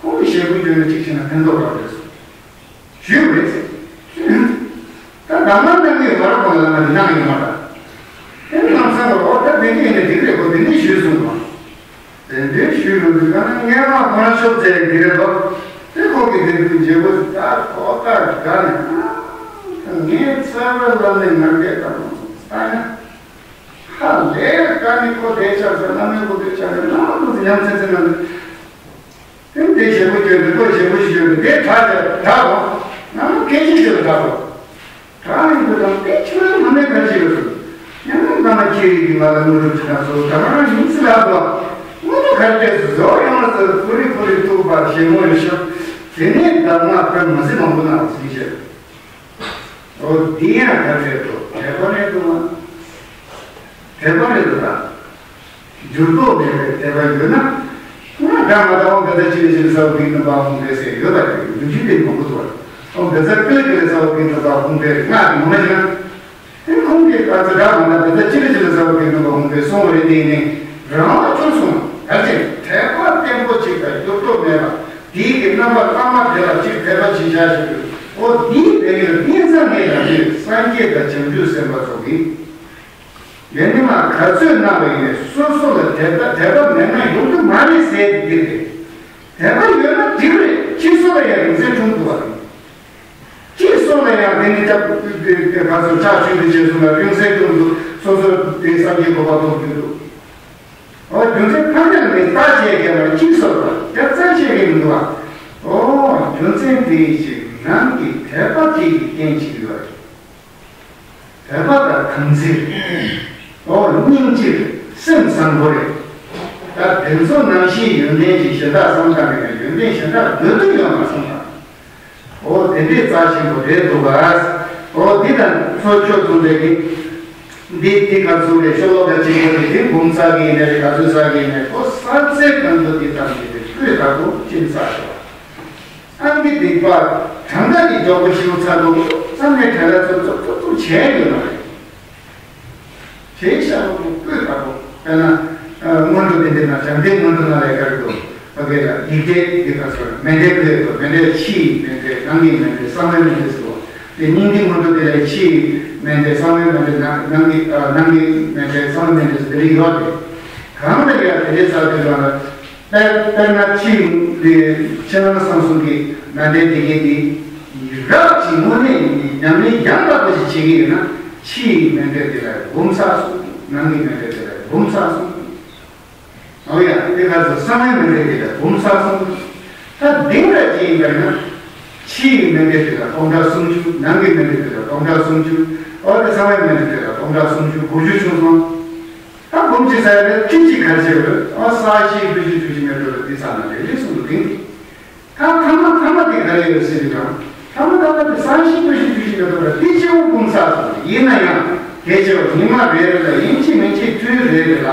ཁོང་གིས་ཞེ་པོ་བརྗོད་ན་གཅིག་བྱས་ན་ཕན་ཐོགས་རག་རེད་ཟེར། ཞུས་པ་རེད་ཟེར། ད་གདམས་ངག་གནང་གི་ཡོད་རེད། ཁོང་ལ་ལབ་ན་འདི་གནང་ཡོད་མ་རེད། དེ་ནི་ལམ་སང་ལ་འོ་ད་དེ་འདྲ་ཡིན་ན་འགྲིག་རེད་ཁོ་དེ་འདྲ་ཞུས་སོང་བ། དེ་འདྲ་ཞུས་རུང་འདི་ག་ན་སྔས་མ་ཁོ་རང་ཤོབ་ཙེ་འདི་རེད་པ། དེ་ཁོ་གི་དེ་དུས་འཇེ་བོ་ད་ཁོ་ད་དགའ་ནས་ངས་རྩ་བའི་ལམ་ནས་ང་རྒྱལ་དང་ས་ཡ་ཧ་ལས་དགའ་ནས་ཁོ་དེ་ཆགས་ཟེར་ན་མེད་ཁོ་དེ་ཆགས་ནས་ལམ་དུ་ཡང་ཚེ་ཚེ་ན་ནས། དེ་འདྲའི་ཞེ་པོ་བརྗོད་འདི་ཁོ་ཞེ་པོ་ཞིག་བརྗོད་འདི་དེ་དྲག་ཅིག་དྲག་གོ། ང་མོ་སྐད་ཆ་ཞིག་ལ་དྲག་གོ། གང་ཡིན་དུ་དང་དེ་ཆོས་མ་ནས་ག་ཅི་ཡོད་དུ། ཡང་ན་ང་མ་ཁྱེད་རིགས་ཀྱི་ང་ལ་དངོས་གྲུབ་ཅི་དང་སོ་ད་རང་ཡིན་ཟེར་ལབ་དོ། དངོས་གྲུབ་ག་རེ་སོ་ཡང་ལ་སོ་ཕུ་རི་ཕུ་རི་ཐུག་པར་ཞེ་ངོ་ཡོད་ཤག་དེ་ནས་ད་ང་ཕན་མ་སྲིད་མང་པོ་ན་ཟིན་བྱེད། འོ་འདི་ཡང་ག་རེ་རེད་དོ། དད་པ་རེད་དོ། དད་པ་རེད་དོ་ད། འགྱུར་ལྡོག་མེད་པའི་དད་པ་ཡོད་ན། ང་འདྲ་མ་འདྲ་འོང་ག་ཚ་ཅི་ལ་ཅི་ལ་ས་བ་གི་ནུས་པ་ཧུང་པའི་ཟེར་ཡོད་པ་རེད། འདུ་འཇིག་དེ་མང་པོ་འདུག་བ། འོང་ག་ཚ་ཀི་ལ་ཀི་ལ་ས་བ་གི་ནུས་པ་ཧུང་པའི་ང་དེ་ངོ་མ་ཤེས་ན། དེ་ཁོང་གིས་ག་ཚ་འདྲ་མ་འདྲ་ག་ཚ་ཅི་ལ་ཅི་ལ་ས་བ་གི་ནུས་པ་ཧུང་པའི་སོང་བ་རེད། དེ་ནི་རང་ལ་བཅུག་སོང་ད་ཅི་དད་པ་བརྟན་པོ་ཅིག་དང་འགྱུར་ལྡོག་མེད་པ་དེའི་གི་རྣམ་པ་ལྷག་མ་དེ་ལ་ཅིག་དད་པ་ཅིག་བྱ་ཞིག་དུས་འོ་དེའི་དེ་ཡི་ལ་ཏིང་ས་ངེས་ལ་དུས་སངས་རྒྱས་དང་བྱང་ཆུབ་སེམས་དཔའ་ཚོ་གིས། ཡོན་ཏན་མ་ག་ཚོད་གནང་བ་ཡིན་ནའི་སོ་སོ་ལ་དད་པ་དད་པ་མེད་ན་ཡོང་གི་མ་རེད་ཟེར་དེ་རེད། དད་པ་ཡོད་ན་འགྲིག་རེད། སྤྱི་ཚོགས་ལ་ཡང་རིང་བསྲེལ་འཁྲུངས་ཐུབ་པ་རེད། སྤྱི་ཚོགས་ལ་ཡང་དེ་ནི་སྐྱབས་དེ་དེ་ག་ཚོད་ཕྱག་མཆོད་འདི་བྱས་སོང་ལ་རིང་བསྲེལ་འཁྲུངས་འདུག་སོ་སོ་དེ་སངས་རྒྱས་གོ་འཕང་ཐོབ་རྒྱུ་འདུག་འོ་རྒྱུ་མཚན་ཕ་མེས་ལ་ནི་ལྟ་བྱེད་མཁན་ལ་སྤྱི་ཚོགས་ལ་སྐྱབས་རྩ་བྱེད་མཁན་མི་འདུག་བ། འོ་རྒྱུ་མཚན་དེ་ཞིག་རང་གི་དད་པ་དེ་གི་རྐྱེན་ཅིག་ཡོད་རེད། དད་པ་དང་དམ་ཚིག་འོ་སྙིང་རྗེ་སེམས་བཟང་པོ་རེད། ད་དེ་ཚོ་ནང་བཞིན་ཡོན་ཏན་གྱི་གཞན་དག་བསམ་བཏང་གི་ན་ཡོན་ཏན་གཞན་དག་སྡོད་དུ་ཡོང་བ་བསམ་བཏང་། འོ་དེ་འདྲའི་རྩ་ཆེན་པོ་རེད་འདུག་ག་འོ་འདི་དང་ཚོ་ཆོས་ཚོ་འདྲ་གི་འདི་འདི་ག་ཚོ་རེད། ཤོ་ལོ་ཀ་གཅིག་པོ་རེད། འདི་འབུམ་ཚ་གི་ཡིན་ནའི་རེད། ག་ཚོད་ཚ་གི་ཡིན་ནའི་འོ་ས་ཚེ་གང་དུ་འདི་ཙམ་གྱི་རེད། ཀུན་དགའ་པོ་ཅིན་ཚ་ཤོག་ཨང་ཀི་སྡིག་པ་གྲངས་ཀ་གི་མགྱོགས་པོ་ཤིའུ་ཚ་ལུ་ཙམ་ནས་གྲ་ལ་ཚུབ་ཚུབ་ཚུབ་ཚུབ་བྱས་ཡོད་མ་རེད། བྱས་ཤ་ལུ་ཀུན་དགའ་པོ་དཔེར་ན་སྔོན་འགྲོ་དེ་འདྲ་ན་བྱམས་པའི་སྔོན་འགྲོ་ན་ལས་ཀར་དུ། ཨོ་ཁེ་ལ་ཡིག་བརྒྱད་འདི་ག་ཚོད་མཎྜལ་ཕུལ་ཡོད་དོ། མཎྜལ་ཕྱི་ཡི་མཎྜལ། ནང་གི་མཎྜལ། གསང་བའི་མཎྜལ་ཟེར་བ། དེ་སྙིང་ཐིག་སྔོན་འགྲོ་དེ་ལ་ཕྱི་ཡི་མཎྜལ། གསང་བའི་མཎྜལ། ནང་ནང་གི་ཨ་ནང་གི་མཎྜལ། གསང་བའི་མཎྜལ་ཟེར་དེ་རིགས་ཡོད་དེ། གང་ལ་ཡང་དེ་འདྲའི་ས་དུས་ལ་དཔེར་དཔེར་ན་ཕྱི་ཡི་ཕྱི་ནང་གསང་གསུམ་གྱི་མཎྜལ་དེ་གའི་དེ་རབ་ཀྱི་དངོས་གནས་ཉམས་ལེན་ཡང་དག་པ་ཞིག་བྱེད་ཀྱི་ཡོད་ན་ཕྱི་ཡི་མཎྜལ་དེ་ལ་འབུམ་ཚ་གསུམ། ནང་གི་མཎྜལ་དེ་ལ་འབུམ་ཚ་གསུམ། འོ་ཡ། དེ་ག་ཚོད་གསང་བའི་མཎྜལ་དེ་ལ་འབུམ་ཚ་གསུམ། ད་གདིང་ར་ཅི་ཡིན་པ་ཡིན་ན། ཕྱི་ཡི་མཎྜལ་དེ་ལ་སྟོང་ཕྲག་སུམ་ཅུ། ནང་གི་མཎྜལ་དེ་ལ་སྟོང་ཕྲག་སུམ་ཅུ། འོ་དེ་གསང་བའི་མཎྜལ་དེ་ལ་སྟོང་ཕྲག་སུམ་ཅུ་དགུ་བཅུ་བྱུང་སོང་། ད་འབུམ་གཅིག་ཚར་ཡ་ཁྲི་གཅིག་ག་རེ་བྱེད་དགོས། ཨ་ས་ཞིག་བུ་ཞིག་བུ་ཞིག་མེད་འགྲོ་ལ་འདི་ཚ་ན་དེ་ལས་གསུམ་དུ་གདིང་། ད་ཐ་མ་ཐ་མ་དེ་ག་རེ་ཡོད་ཟེར་དུས་ཀྱང་། ཐ་མ་ཐ་མ་དེ་ས་ཞིག་བུ་ཞིག་བུ་ཞིག་མེད་འགྲོ་ལ་འདི་སྐྱེ་བོ་འབུམ་ཚ་སོང་། ཡིན་ན་ཡང་དེ་སྐྱེ་བོ་ཉི་མ་རེ་རེ་ལ་ཡིན་གཅིག་མིན་གཅིག་དུས་རེ་རེ་ལ་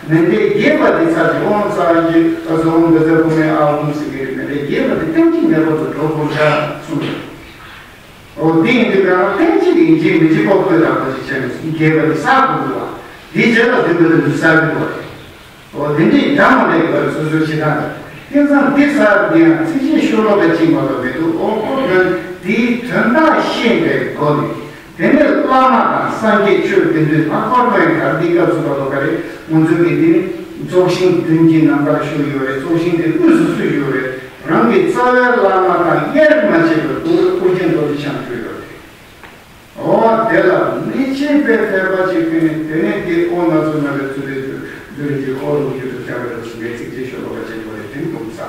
མཎྜལ་རྒྱས་པ་འདི་ཚར་གྱི་འོང་ས་ཀྱི་ཨ་ཟོ་འོང་འདི་ཚར་བུ་མེད་ཨ་འོང་ཟེར་གྱི་རེད། མཎྜལ་རྒྱས་པ་འདི་ཐེངས་གཅིག་མེད་པར་དུ་འགྲོ་དགོས་ཤག་གསུངས་རེད། འོ་དེ་ཡིན་དུས་ཀྱང་ཐེངས་གཅིག་ཡིན་གཅིག་མིན་གཅིག་ལྐོག་ལྐོག་དང་པོ་ཞིག་བྱས་ནས་རྒྱས་པ་འདི་བསག་དགོས་འདུག་བ། དེའི་རྗེས་ལ་འདོད་པའི་དོན་དུ་བསག་གི་འདུག་བ། འོ་དེ་འདྲའི་འདྲ་མ་འདྲ་ཡོད་རེད། སོ་སོའི་བྱེད་སྟངས་དང་། དེང་སང་འདི་ཟེར་འདི་ཡང་ཚིགས་བཅད་ཤོ་ལོ་ཀ་གཅིག་མ་གཏོགས་མི་འདུག་འོ་ཁོ་དོན་དེའི་དོན་དག་ཤེས་པའི་སྒོ་ནས། དེ་ནས་བླ་མ་དང་སངས་རྒྱས་ཆོས་དགེ་འདུན་ལྷག་པར་དུ་ཡང་གར་འདི་སྐབས་སུ་བབ་པ་ག་རེ་ང་ཚོའི་གི་འདི་ནི་རྫོགས་ཆེན་བདུན་གྱི་ནམ་མཁར་བཞུགས་ཡོད་རེད། རྫོགས་ཆེན་གྱི་དབུས་སུ་བཞུགས་ཡོད་རེད། རང་གི་རྩ་བའི་བླ་མ་དང་དབྱེར་མ་ཕྱེ་བར་ཨོ་རྒྱན་རྡོ་རྗེ་འཆང་བཞུགས་ཡོད་རེད། འོ་དེ་ལ་མི་ཕྱེད་པའི་དད་པ་ཅིག་ཕུལ་ནས། དེ་ནས་དེ་ཨོ་ན་ཚོ་ན་རེ་ཚུ་རེ་ཚུ་འདི་རེ་ཅིག་ཨོ་རུ་ཡུ་དུ་ཅང་རེ་ཚུ་རེ་ཚིག་ཅིག་ཤོ་ལོ་ཀ་ཅིག་པོ་རེ་དེ་འབུམ་ཚ་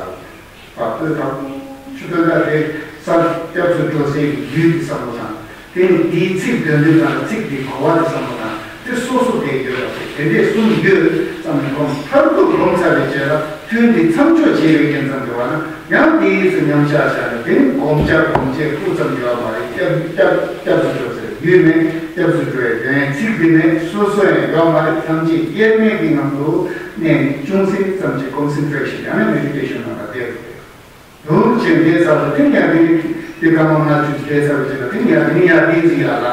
བ་པོའི་བ་ཆུ་དོན་དག་དེ་སར་སྐྱབས་སུ་འགྲོ་སའི་ཡུལ་དེ་བསམ་བློ་བཏང་། དེ་ནས་དེའི་ཚིག་དོན་དུ་དང་ཚིག་དེའི་གོ་བ་དེ་བསམ་བློ་བཏང་། དེ་སོ་སོ་དེ་ཡོད་པ་དེ་དེ་འདྲས་གསུམ་ཡོད་ཙམ་ནས་སྒོམ་མཐར་ཐུག་སྒོམ་ཚར་བའི་རྗེས་ལ་དུས་འདི་མཚམས་འཇོག་བྱེད་པའི་རྐྱེན་ཙམ་དུ་བ་ན། ཡང་དེའི་ཚེ་མཉམ་བཞག་བྱས་ནས་དེ་ནི་སྒོམ་བྱ་སྒོམ་བྱེད་སྤུ་ཙམ་ཡོད་མ་རེད། སྐྱབས་སྐྱབས་སྐྱབས་སུ་འགྲོ་ཟེར་ཡུལ་མེད། སྐྱབས་སུ་འགྲོ་བའི་ཡོན་ཚིག་འདི་མེད། སོ་སོ་ཡང་ཡོད་མ་རེད། ཐམས་ཅད་དབྱེར་མེད་ཀྱི་ངང་དུ་གནས་ནས་ཅུང་ཟད་ཙམ་གྱི་ཀོན་སེན་ཊྲེ་ཤན་ཡང་ན་མེ་ཌི་ཊེ་ཤན་ནང་ལ་བསྡད་འདུག་ཅེས་འདས་ཚར་བ་དེ་ཡང་དེ་དེ་ག་མང་ན་ཆུ་འདས་ཚར་བ་ཅིག་ལ་དེ་ཡང་དེ་ཡང་དེ་ཟིག་ཡ་ལ།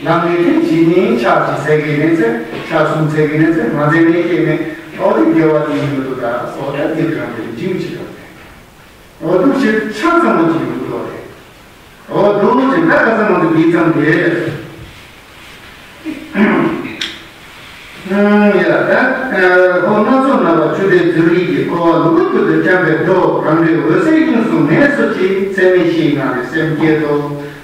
ལམ་ནས་དེ་ཇི་ནས་ཕྱག་ཅིག་ཟས་ཀྱི་ནས་ཚེ་ཕྱག་གསུམ་ཟས་ཀྱི་ནས་ཚེ་མ་ཟས་ནས་སྐྱེས་ནས། འོ་དེ་དགེ་བ་དེ་ཡིན་འདུག་ད་སོ་ད་དེ་དུ་རང་དེ་འཇིམ་ཅིག་ཡོད་དེ། འོ་དུ་ཕྱིར་ཆ་ཚང་མ་ཅིག་ཡོང་གི་འདུག་རེད། འོ་དུ་ཅིག་ད་ག་ཚང་མ་དུ་དེ་ཙམ་དེ། ཡ་ད། འོ་སྣ་ཚོགས་སྣང་བ་ཆུ་ཟླའི་རྡུལ་གྱིས་འཁོར་བ་ལུ་གུ་རྒྱུད་དུ་འཁྱམས་པའི་འགྲོ་རང་གྲོལ་འོད་གསལ་དབྱིངས་སུ་ངལ་གསོ་ཅིག་ཚད་མེད་བཞིའི་ངང་ནས་སེམས་བསྐྱེད་དོ།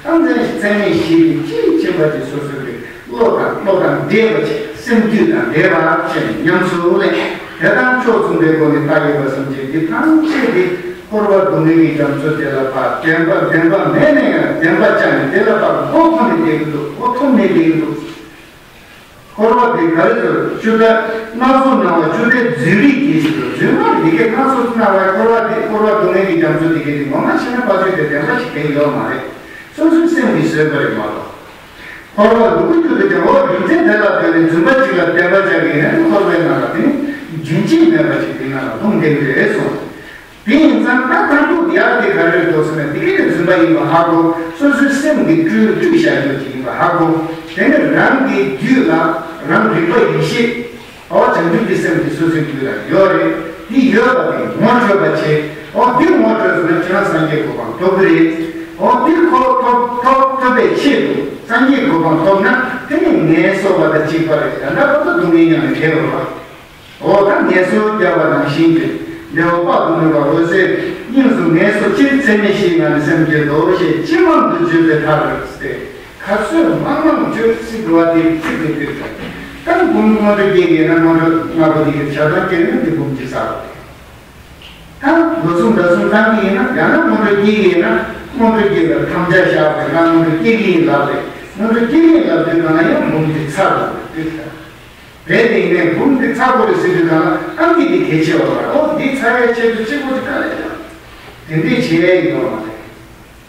ཨ་ནི་ཚད་མེད་བཞི་ནི་ཅིའི་ཕྱིན་པ་ཅིག་སོ་སོའི་གི་བློ་དང་བློ་དང་འདྲེས་པ་ཅིག་སེམས་རྒྱུད་དང་འདྲེས་པ་བྱས་ནས་ཉམས་སུ་ལེན། དེ་དང་ཕྱོགས་མཚུངས་པའི་སྒོ་ནས་བལྟ་ཡོད་པ་སེམས་ཅན་འདི་ཐམས་ཅད་དེ། འཁོར་བ་སྡུག་བསྔལ་གྱི་རྒྱ་མཚོ་དེ་ལ་ཕར་བདེན་པ་བདེན་པ་མེད་ན་ཡང་བདེན་པ་བཅའ་ནས་དེ་ལ་ཕར་མགོ་འཁོར་ནས་བསྡད་ཀྱི་འདུག་མགོ་འཐོམས་ནས་བསྡད་ཀྱི་འདུག་འཁོར་བ་དེ་ག་རེ་ཟེར་བཅུ་ད་སྣ་ཚོགས་སྣང་བ་བཅུ་པའི་རྫུན་རིས་ཀྱིས་ཟེར་དུས་རྫུན་མ་རེད། འདི་གའི་སྣ་ཚོགས་སྣང་བའི་འཁོར་བ་དེ་འཁོར་བ་སྡུག་བསྔལ་གྱི་རྒྱ་མཚོ་དེ་གའི་དེ་ངོ་མ་བྱས་ན་ཕར་ཚུར་དེ་བདེན་པ་ཞིག་དེ་ཡོད་མ་རེད། སོ་སོའི་སེམས་ཀྱིས་བཟོས་པ་རེད་མ་གཏོགས། འཁོར་བ་ལུ་གུ་རྒྱུ་དུ་ཀྱང་འོ་རྒྱུ་མཚན་དེ་ལ་ལྟོས་ནས་རྫུན་པ་གཅིག་ལ་བདེན་པ་བཅའ་གི་ཡིན་ན་འཁོར་བའི་ནང་ལ་དེ་ནི་རྒྱུན་ཆད་མེད་པ་ཞིག་དེ་ནང་ལ་ལྷུང་བསྡད་ཀྱི་རེད་གསུངས། དེ་ཡིན་ཙང་ད་མཐར་ཐུག་དེ་ཡག་དེ་ག་རེ་རེད་འདུག་ཟེར་ན་དེ་ག་རེ་རྫུན་པ་ཡིན་པ་ཧ་གོ། སོ་སོའི་སེམས་ཀྱི་སྤྲུལ་སྤྲུལ་བཞག་རྒྱུ་ཅིག་ཡིན་པ་ཧ་གོ། དེ་ནི་རང་གི་རྒྱུད་ལ་རང་རིག་པ་ཡེ་ཤེས། འོ་བྱང་ཆུབ་ཀྱི་སེམས་དེ་སོ་སོའི་རྒྱུད་ལ་ཡོད་རེད། འདི་ཡོད་པ་དེ་ངོ་འཕྲོད་པ་བྱེད། འོ་འདི་ངོ་འཕྲོད་ཟེར་ན་ཁྱེད་རང་སངས་རྒྱས་གོ་འཕང་ཐོབ་ཀྱི་རེད། འོ་འདི་ཁོ་ཐོབ་ཐོབ་ཐོབ་པའི་ཆེད་དུ་སངས་རྒྱས་གོ་འཕང་ཐོབ་ན་དེ་ནི་ངལ་གསོ་བ་དང་གཅིག་པ་རེད། ད་ལྟ་བར་དུ་སྡུག་བསྔལ་མྱངས་ནས་བསྡད་པ་རེད། འོ་ད་ངལ་གསོ་རྒྱག་པ་ནང་བཞིན་གྱི་བདེ་བ་དཔག་ཏུ་མེད་པ་འོད་གསལ་དབྱིངས་སུ་ངལ་གསོ་ཅིར་ཚད་མེད་བཞིའི་ངང་ནས་སེམས་བསྐྱེད་དོ་ཞེས་ཅི་མང་དུ་བརྗོད་པའི་མཐར་ཟེར་ཏེ། ཁ་ཚོད་མང་མང་བརྗོད་ཚིག་འགྲོ་བ་དེ་ཚིག་དེ་བརྗོད་ཀྱང་། ད་འབུམ་སྔོན་འགྲོ་སྐྱེ་གི་ཡིན་ན་སྔོན་འགྲོ་ལྔ་པོ་དེ་གི་ཆ་ཚང་སྐྱེ་ཡོང་དེ་འབུམ་གཅིག་བསགས་པ་རེད། ད་ལོ་གསུམ་ཟླ་གསུམ་ཚང་གི་ཡིན་ན་ཡང་ན་སྔོན་འགྲོ་སྐྱེ་གི་ཡིན་ན་སྔོན་འགྲོ་སྐྱེ་ལ་དམ་བཅའ་བཞག་པའི་ང་སྔོན་འགྲོ་སྐྱེ་གི་ཡིན་ལབ་རེད། སྔོན་འགྲོ་སྐྱེ་གི་ཡིན་ལབ་དུས་གང་ལ་ཡང་འབུམ་དེ་ཚར་དགོས་རེད། དེ་ལྟར་རེད། དེ་ཡིན་ནའི་འབུམ་དེ་ཚར་དགོས་རེད་ཟེར་དུས་གང་ལ་ཨང་ཀི་དེ་གལ་ཆེ་བ་རེད། འོ་འདི་ཚར་བའི་ཆེད་དུ་གཅིག་པོ་དེ་ག་ལ་ཡང་དེ་འདྲས་བྱེད་ཡ་ཡོད་མ་རེད།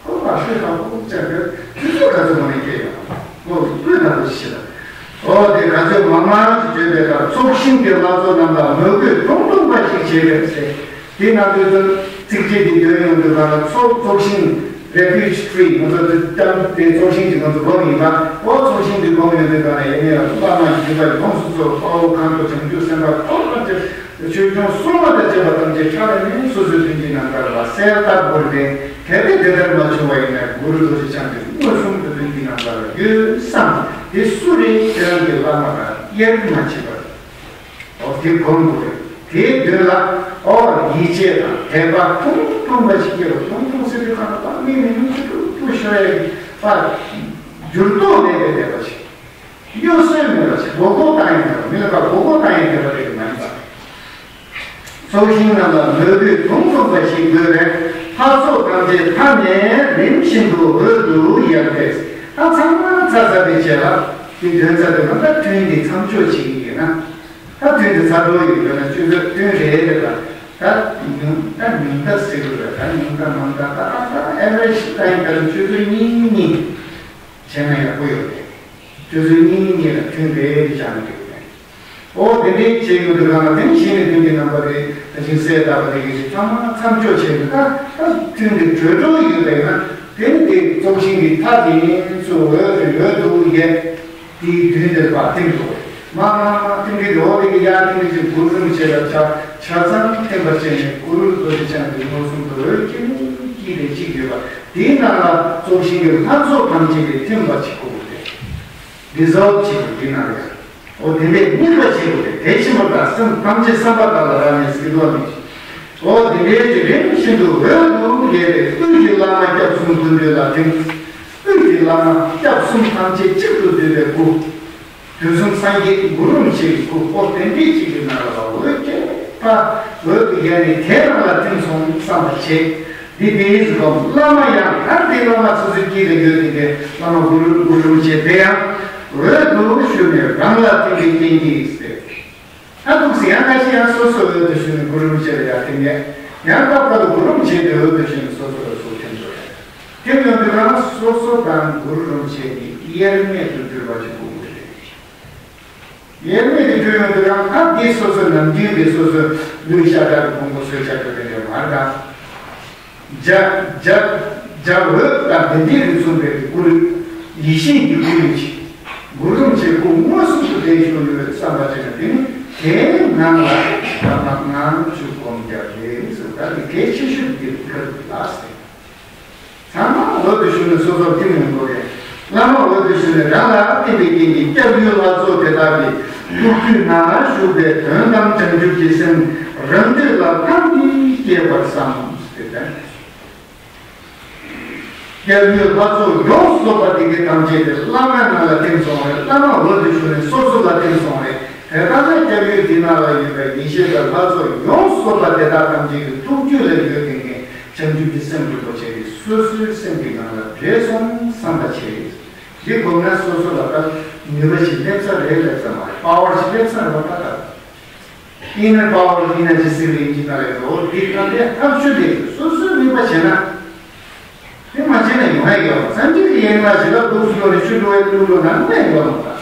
ཁོ་པ་ཤོད་དང་ཁོ་བཅར་དགོས་དུས་ཚོད་ག་ཚོད་མ་ནས་སྐྱེལ་ཡོང་། ཁོ་བཀོད་དང་པོ་ཞིག་ལ། ཨོ་དེ་ག་ཚོད་མང་མང་ཞིག་བརྗོད་པའི་སྐབས་ཚོགས་ཞིང་གི་ལྷ་ཚོགས་རྣམས་ལ་མོས་གུས་དུང་དུང་པ་ཞིག་བྱེད་པས་ཟེར། དེ་ནང་དུ་ཚིག་བཅད་དེ་འདོན་ཡོང་དུས་གང་ལ་ཚོགས་ཚོགས་ཞིང་refuge tree ང་ཚོ་དེ་ལྟ་དེ་ཚོགས་ཞིང་དེ་ང་ཚོ་སྒོམ་ཡིན་པ། ཨོ་ཚོགས་ཞིང་དེ་སྒོམ་ཡོང་དུས་གང་ལ་ཡེ་ནས་ལ་བླ་མ་ཞིག་བརྒྱུད་པ་ཡོངས་སུ་རྫོགས་དཔའ་བོ་གང་དུ་བྱང་ཆུབ་སེམས་དཔའ་འཁོར་བ་དེ། ཆོས་སྐྱོང་སྲུང་མ་དང་བཅས་པ་ཐམས་ཅད་ཕྲ་རབ་ནས་སོ་སོའི་མཐུན་རྐྱེན་རྣམ་དག་ལ་གསལ་བཏབ་དགོས་ཏེ། གལ་ཏེ་དེ་ལྟར་མ་བྱུང་བ་ཡིན་ན་གུ་རུ་རྡོ་རྗེ་འཆང་གིས་མངོན་སུམ་དུ་མཐུན་རྐྱེན་རྣམ་དག་ལ་ཡོད་བསམ་དེ་སུ་རེད། ཁྱེད་རང་གི་བླ་མ་དང་དབྱེར་མ་ཕྱེ་བར། འོ་དེ་སྒོམ་དགོས་རེད། དེའི་མདུན་ལ་འོ་ཡིད་ཆེས་དང་དད་པ་ཐུང་ཐུང་བ་ཞིག་སྐྱེ་བ་ཐུང་ཐུང་ཟེར་དུས་གང་ལ་དཔག་མེད་མི་ཉུང་ཤོས་ཐུང་ཐུང་ཤོར་ཡ་གི་པར་འགྱུར་ལྡོག་མེད་པའི་དད་པ་ཞིག་གཡོ་ཟོལ་མེད་པ་ཞིག་མགོ་སྐོར་བཏང་ཡང་མེད་པ། མི་ལ་ཕར་མགོ་སྐོར་བཏང་ཡང་དེ་པ་དེ་གི་མ་ཡིན་པ། ཚོགས་ཞིང་རྣམས་ལ་མོས་གུས་དུང་དུང་པ་ཞིག་དགོས་པས་ལྷ་ཚོགས་ཐམས་ཅད་མཐའ་ནས་རིམ་བཞིན་དུ་འོད་དུ་ཡལ་ཏེ། ད་ཚང་མ་ཚར་ཚར་བའི་རྗེས་ལ་དེ་དོན་ཚར་དུས་ང་ད་ཐུན་འདི་མཚམས་འཇོག་བྱེད་ཀྱི་ཡིན་ན། ད་ཐུན་འདི་ཚར་འགྲོ་ཡོད་པས་ན་ཆུ་ཚོད་ཐུན་རེ་རེ་ལ་ད་ཉུང་ད་ཉུང་ད་ཟེར་དགོས་རེད། ད་ཉུང་ད་མང་ད་ད་ད་ཨེ་ཝ་རེ་ཇི་ད་ཡིན་ད་ཆུ་ཚོད་གཉིས་གཉིས་བྱས་ན་ཡག་པོ་ཡོད་རེད། ཆུ་ཚོད་གཉིས་གཉིས་ལ་ཐུན་རེ་རེ་སྦྱང་དགོས་རེད། ཨོ་དེ་འདྲའི་བྱས་ཡོང་དུས་གང་ལ་དེ་ནི་གཞི་ནས་ཐུན་གྱི་རྣམ་པ་རེད། ད་ཅིང་གསལ་བཏབ་པ་དེ་གི་ཚང་མ་མཚམས་འཇོག་བྱས་ཏེ་ད་ད་ཐུན་གྱི་གྲོས་གྲོལ་ཡོད་པ་ཡིན་ན་དེ་ནི་དེ་ཚོགས་ཞིང་གི་མཐའ་དེ་ཚོ་འོད་འོད་དུ་ཡལ། དེའི་མདུན་དེར་ཕར་ཐིམ་འགྲོ་བས། མ་མ་མ་ཐིམ་གྱི་འགྲོ་བ་དེ་གི་ཡར་ཐིམ་གྱི་གུ་རུ་རིན་པོ་ཆེ་ལ་ཆ་ཆ་ཚང་ཐིམ་པར་བྱས་ནས་གུ་རུ་རྡོ་རྗེ་འཆང་གི་མངོན་སུམ་དུ་འོད་སྐྱེད་མོ་སྐྱེད་དེ་གཅིག་ཡོད་པ། དེའི་ནང་ལ་ཚོགས་ཞིང་གི་ལྷ་ཚོགས་ཐམས་ཅད་ཀྱིས་ཐིམ་པ་ཅིག་དགོས་ཏེ། ཌི་སོལབ་བྱེད་དགོས། དེའི་ནང་ལ་ཡང་འོ་དེ་འདྲའི་དམིགས་པ་བྱེད་དགོས་ཏེ། དེ་ཕྱིན་པ་དང་སེམས་ཐམས་ཅད་བསམ་པ་དག་ལ་རག་ནས་ཟེར་གྱི་འདུག་ནི། འོ་དེ་འདྲའི་ཅིག་རིམ་བཞིན་དུ་འོད་དུ་ཡལ་ཏེ། དབུས་ཀྱི་བླ་མ་སྐྱབས་གསུམ་ཀུན་འདུས་ལ་ཐིམ། དབུས་ཀྱི་བླ་མ་སྐྱབས་གསུམ་ཐམས་ཅད་གཅིག་ཏུ་འདུས་པའི་སྐུ། དུས་གསུམ་སངས་རྒྱས་གུ་རུ་རིན་པོ་ཆེའི་སྐུ། འོ་དེ་འདྲའི་ཅིག་གི་ནང་ལ་འོད་སྐྱེས་པ་འོད་དུ་ཡལ་ནས་དེའི་ནང་ལ་ཐིམ་སོང་བསམ་པ་བྱེད། འདི་དེའི་གཟུགས་སྒོམ་བླ་མ་ཡང་ད་དེ་བླ་མ་སོ་སོའི་དཀྱིལ་ལ་ཡོད་དེ་དེ་བླ་མ་གུ་རུ་གུ་རུ་རིན་པོ་ཆེ་དེ་ཡང་འོད་དུ་ཞུ་ནས་རང་ལ་ཐིམ་པའི་རྐྱེན་གྱིས་ཟེར། ད་འདུག་སེ་ཡང་ཁ་ཤས་ཡང་སོ་སོ་འོད་དུ་ཞུ་ནས་གུ་རུ་རིན་པོ་ཆེ་ལ་ཡར་ཐིམ་ཡས། ཡང་སྐབས་འགའ་ལ་གུ་རུ་རིན་པོ་ཆེ་དེ་འོད་དུ་ཞུ་ནས་སོ་སོ་ལ་སོ་ཐིམ་འགྲོ་ཡས། དེ་ཡོང་དུས་རང་སོ་སོ་དང་གུ་རུ་རིན་པོ་ཆེ་གཉིས་དབྱེར་མེད་དུ་གྱུར་པ་ཞིག་དགོས་ཀྱི་རེད། དབྱེར་མེད་དུ་གྱུར་ཡོང་དུས་རང་ད་འདི་སོ་སོ་ནམ་རྒྱུན་གྱི་སོ་སོ་ལུས་ཤ་ཁྲག་གི་ཕུང་པོ་གསོས་ཤ་ཁྲག་གི་རེད་མ་རེད་ད། འཇའ་འཇའ་འཇའ་འོད་དང་དེ་འདྲའི་རིགས་མཚུངས་པའི་སྐུ་རུས་ཡེ་ཤེས་ཀྱི་སྐུ་རུས་ཀྱི་གུ་རུ་རིན་པོ་ཆེའི་སྐུ་མངོན་སུམ་དུ་ལྡན་བཞུགས་ཡོད་བསམ་པ་བྱས་ན་དེ་ནི་དེའི་ནང་ལ་ད་མ་ངང་བཅུག་སྒོམ་རྒྱག་རེད་ཟེར། ད་འདི་གལ་ཆེ་ཤོས་འདི་འདི་ག་རེ་ལགས་ཟེར། ཚང་མ་འོད་དུ་ཞུ་ནས་སོ་སོར་ཐིམ་ཡོང་དགོས་རེད། བླ་མ་འོད་དུ་ཞུ་ནས་རང་ལ་ཐིམ་པའི་རྐྱེན་གྱིས་སྐྱབས་ཡུལ་ལྷ་ཚོགས་དེ་དག་གི་ཐུགས་རྒྱུད་ན་བཞུགས་པའི་དོན་དམ་བྱང་ཆུབ་ཀྱི་སེམས་རང་རྒྱུད་ལ་ལྷང་གིས་སྐྱེས་པར་བསམ་སྟེ། སྐྱབས་ཡུལ་ལྷ་ཚོགས་ཡོངས་སུ་རྫོགས་པ་དེ་གའི་ཐམས་ཅད་དེ་བླ་མའི་ནང་ལ་ཐིམ་སོང་རེད། བླ་མ་འོད་དུ་ཞུ་ནས་སོ་སོ་ལ་ཐིམ་སོང་རེད། དེ་ལྟར་ན་སྐྱབས་ཡུལ་འདི་ནང་ལ་ཡོད་པའི་ཡེ་ཤེས་དང་ལྷ་ཚོགས་ཡོངས་སུ་རྫོགས་པ་དེ་དག་ཐམས་ཅད་ཀྱི་ཐུགས་རྒྱུད་ལ་ཡོད་དེ་ངས། བྱང་ཆུབ་ཀྱི་སེམས་རིན་པོ་ཆེ་དེ་སོ་སོའི་སེམས་ཀྱི་ནང་ལ་འདྲེས་སོང་བསམ་པ་བྱས། འདི་སྒོམ་ན་སོ་སོ་ལ་ད་ནུས་པ་ཞིག་སླེབས་ས་རེད་སླེབས་ས་མ་རེད། པ་ཝར་ཞིག་སླེབས་ས་རེད་པ། ད་ད་ཨིན་ནར་པ་ཝར་ཨིན་ནར་ཇི་ཟེར་བའི་ཨིན་ཇི་ནང་ལ་ཡོད། འོ་འདི་ད་ལྟའི་ཐབས་ཤུགས་དེ་སོ་སོའི་ནུས་པ་བྱས་ན། དེ་མ་བྱས་ན་ཡོང་ཡ་ཡོད། སངས་རྒྱས་ཀྱི་ཡན་ལག་ཞིག་ལ་འདུག་སུ་ཡོང་ནས་ཆུ་བླུགས་ཡ་བླུགས་བླུགས་ན་གནས་ཡོད་མ་རེད།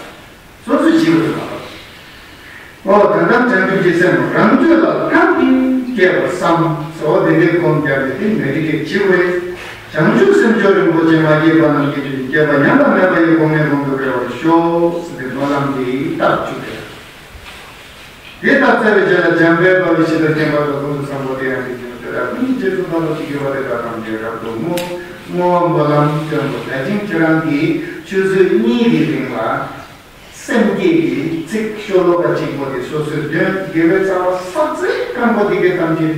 སོ་སོ་བྱེད་དགོས་པ། ཨོ་ད་ལྟ་བྱང་ཆུབ་ཀྱི་སེམས་རང་རྒྱུད་ལ་ལྷག་གིས་སྐྱེས་པར་བསམ། ཨོ་དེ་འདྲའི་སྒོམ་རྒྱག་ནས་དེ་མེ་ཏི་ཀའི་ཆེ་བས། བྱང་ཆུབ་སེམས་མཆོག་རིན་པོ་ཆེ་མ་སྐྱེས་པ་རྣམས་སྐྱེ་གྱུར་ཅིག། སྐྱེས་པ་ཉམས་པ་མེད་པ་ཡི་གོང་ནས་གོང་དུ་འཕེལ་བར་ཤོག་ཟེར་ཏེ་སྨོན་ལམ་འདི་བཏབ་བཅུག་པས། དེ་ལྟར་བརྩམས་པའི་རྗེས་ལ་འཇམ་དཔལ་དཔའ་བོས་ཇི་ལྟར་མཁྱེན་པ་དང་། ཀུན་ཏུ་བཟང་པོ་དེ་ཡང་དེ་བཞིན་ནོ། དེ་དག་ཀུན་གྱི་རྗེས་སུ་བདག་སློབ་ཅིང་། དགེ་བ་དེ་དག་ཐམས་ཅད་རབ་ཏུ་བསྔོ། བསྔོ་བ་སྨོན་ལམ་སྟོན་པ་བདག་ཅིང་ཁྱེད་རང་གིས་ཆུ་ཚོད་གཉིས་ཀྱི་རིང་ལ་སེམས་བསྐྱེད་ཀྱི་ཚིག་ཤོ་ལོ་ཀ་གཅིག་པོ་དེ་སོ་སོས་འདོན། དགེ་བའི་རྩ་བ་བསགས་ཚད་སྐམ་པོ་དེ་གའི་ཐམས་ཅད།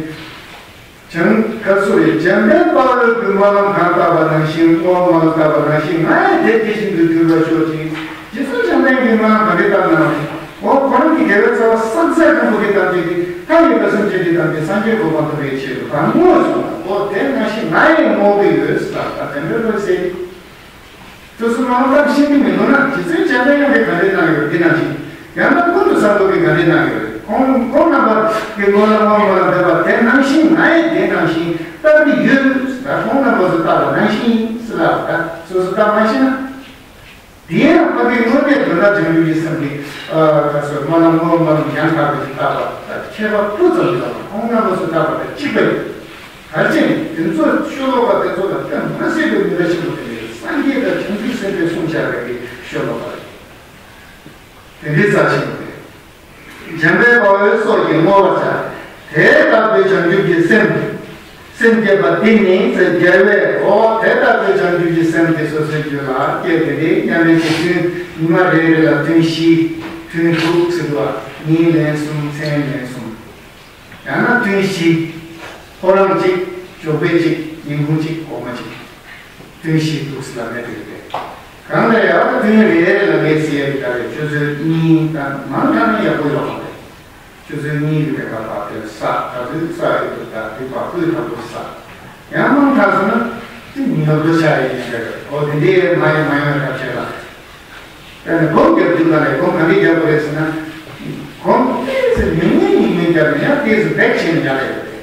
བྱང་ཁ་སུ་རེ་འཇམ་དཔལ་དཔའ་བོས་སྨོན་ལམ་གང་བཏབ་པ་ནང་བཞིན། བསྔོ་བ་བཏབ་པ་ནང་བཞིན། ང་ཡང་དེ་དེ་བཞིན་དུ་གྱུར་པར་ཤོག་ཅིག། རྗེ་བཙུན་འཇམ་དཔལ་གྱིས་སྨོན་ལམ་ག་རེ་བཏབ་ན། འོ་ཁོ་རང་གི་དགེ་བའི་རྩ་བ་བསགས་ཚད་སྐམ་པོ་དེ་ཐམས་ཅད་ཀྱིས་མཐའ་ཡས་པའི་སེམས་ཅན་དེ་ཐམས་ཅད་སངས་རྒྱས་གོ་འཕང་ཐོབ་པའི་ཆེད་དུ་གང་བསྔོས་སོ། འོ་དེ་ནང་བཞིན་ང་ཡང་བསྔོ་གི་ཡོད་ཟེར་ལ། ད་དེ་འདྲ་བོ་ཟེར། སོ་སོ་སྨོན་ལམ་བཏབ་ཤེས་ཀྱི་མི་འདུག་ན། རྗེ་བཙུན་འཇམ་དཔལ་དབྱངས་ཀྱིས་ག་རེ་གནང་ཡོད། འདི་ནང་བཞིན། ཡང་ན་ཀུན་ཏུ་བཟང་པོ་གིས་ག་རེ་གནང་ཡོད། ཁོང་ཁོང་རྣམ་པ་གི་སྨོན་ལམ་སྨོན་ལམ་འདེབས་པ་དེ་ནང་བཞིན། ང་ཡང་དེ་ནང་བཞིན་བཏབ་ཀྱི་ཡོད། ད་ཁོང་རྣམ་པ་ཚོས་བཏབ་པ་ནང་བཞིན་ཟེར་ལ། ད་སོ་སོས་བཏབ་མ་ཤེས་ན། དེ་ཡང་ཕ་གིའི་དངོས་གནས་དོན་དག་བྱང་ཆུབ་ཀྱི་སེམས་ཀྱི་ཨ་ཁ་སོ་སྨོན་ལམ་སྨོན་ལམ་ཡང་དག་པ་ཞིག་བཏབ་པ་དང་ཁྱད་པར་སྤུ་ཙམ་ཡོད་ལ། ཁོང་རྣམ་པ་ཚོས་བཏབ་པ་དང་གཅིག་པ་ཡིན། གལ་ཆེན་དེ་ཚོ་ཤོ་ལོ་ཀ་དེ་ཚོ་ལ་དཔེ་མ་སྲིད་པའི་ནུས་པ་ཆེན་པོ་དེ་རེད། སངས་རྒྱས་དང་བྱང་ཆུབ་སེམས་དཔས་གསུངས་བཞག་པའི་ཤོ་ལོ་ཀ་རེད། དེ་འདྲའི་རྩ་ཆེན་པོ་རེད། འཇམ་དཔལ་དཔའ་བོས་སོགས་ཀྱིས་བསྔོ་བར་བྱ། དེ་ལྟ་བུའི་བྱང་ཆུབ་ཀྱི་སེམས། སེམས་བསྐྱེད་པ་འདི་ནི་ཟེར། རྒྱལ་བས། འོ་དེ་ལྟ་བུའི་བྱང་ཆུབ་ཀྱི་སེམས་དེ་སོ་སོའི་རྒྱུད་ལ་སྐྱེས་ཏེ། དེ་མཉམ་མེད་ཀྱི་ཐུན་ཉི་མ་རེ་རེ་ལ་ཐུན་བཞི། ཐུན་དྲུག་ཟེར་བ། ཉིན་ལན་གསུམ། མཚན་ལན་གསུམ། ཡང་ན་ཐུན་བཞི། ཐོ་རངས་གཅིག། ཞོགས་པ་གཅིག། ཉིན་གུང་གཅིག། དགོང་མོ་གཅིག། ཐུན་བཞི་འདུག་སེ་ལ་མེད་དུ་ཡོད་པས། གང་ལ་ཡང་ཐུན་རེ་རེ་ལ་ངས་ཟེར་ཡ་གི་ད་རེས་ཆུ་ཚོད་གཉིས་དང་མང་དྲགས་ན་ཡག་པོ་ཡོད་མ་རེད། ཆུ་ཚོད་གཉིས་ཀྱི་རིང་ལ་བབས་ཏེ་ཟ། ད་དུང་ཟ་ཡོད་དུ། ད་དུས་བབས་སྐུད་ཐག་པོ་ཟ། ཡང་མང་དྲགས་སོང་ན་དེ་ཉོབ་ཏོ་ཆགས་ཡ་ཡིན་པས། འོ་དེ་འདྲའི་མ་ཡིན་མ་ཡོང་བའི་ཐབས་ཤེས་ལ། ཨ་ནི་སྒོམ་རྒྱབ་དུས་ག་ནས་སྒོམ་ག་འདྲས་རྒྱབ་དགོས་རེད་ཟེར་ན། སྒོམ་ཏོག་ཙམ་ཉུང་ཉུང་ཉུང་ཉུང་རྒྱབ་ནས་ཡང་ཏོག་ཙམ་བེག་བྱས་ནས་རྒྱག་ཡ་ཡོད་རེད།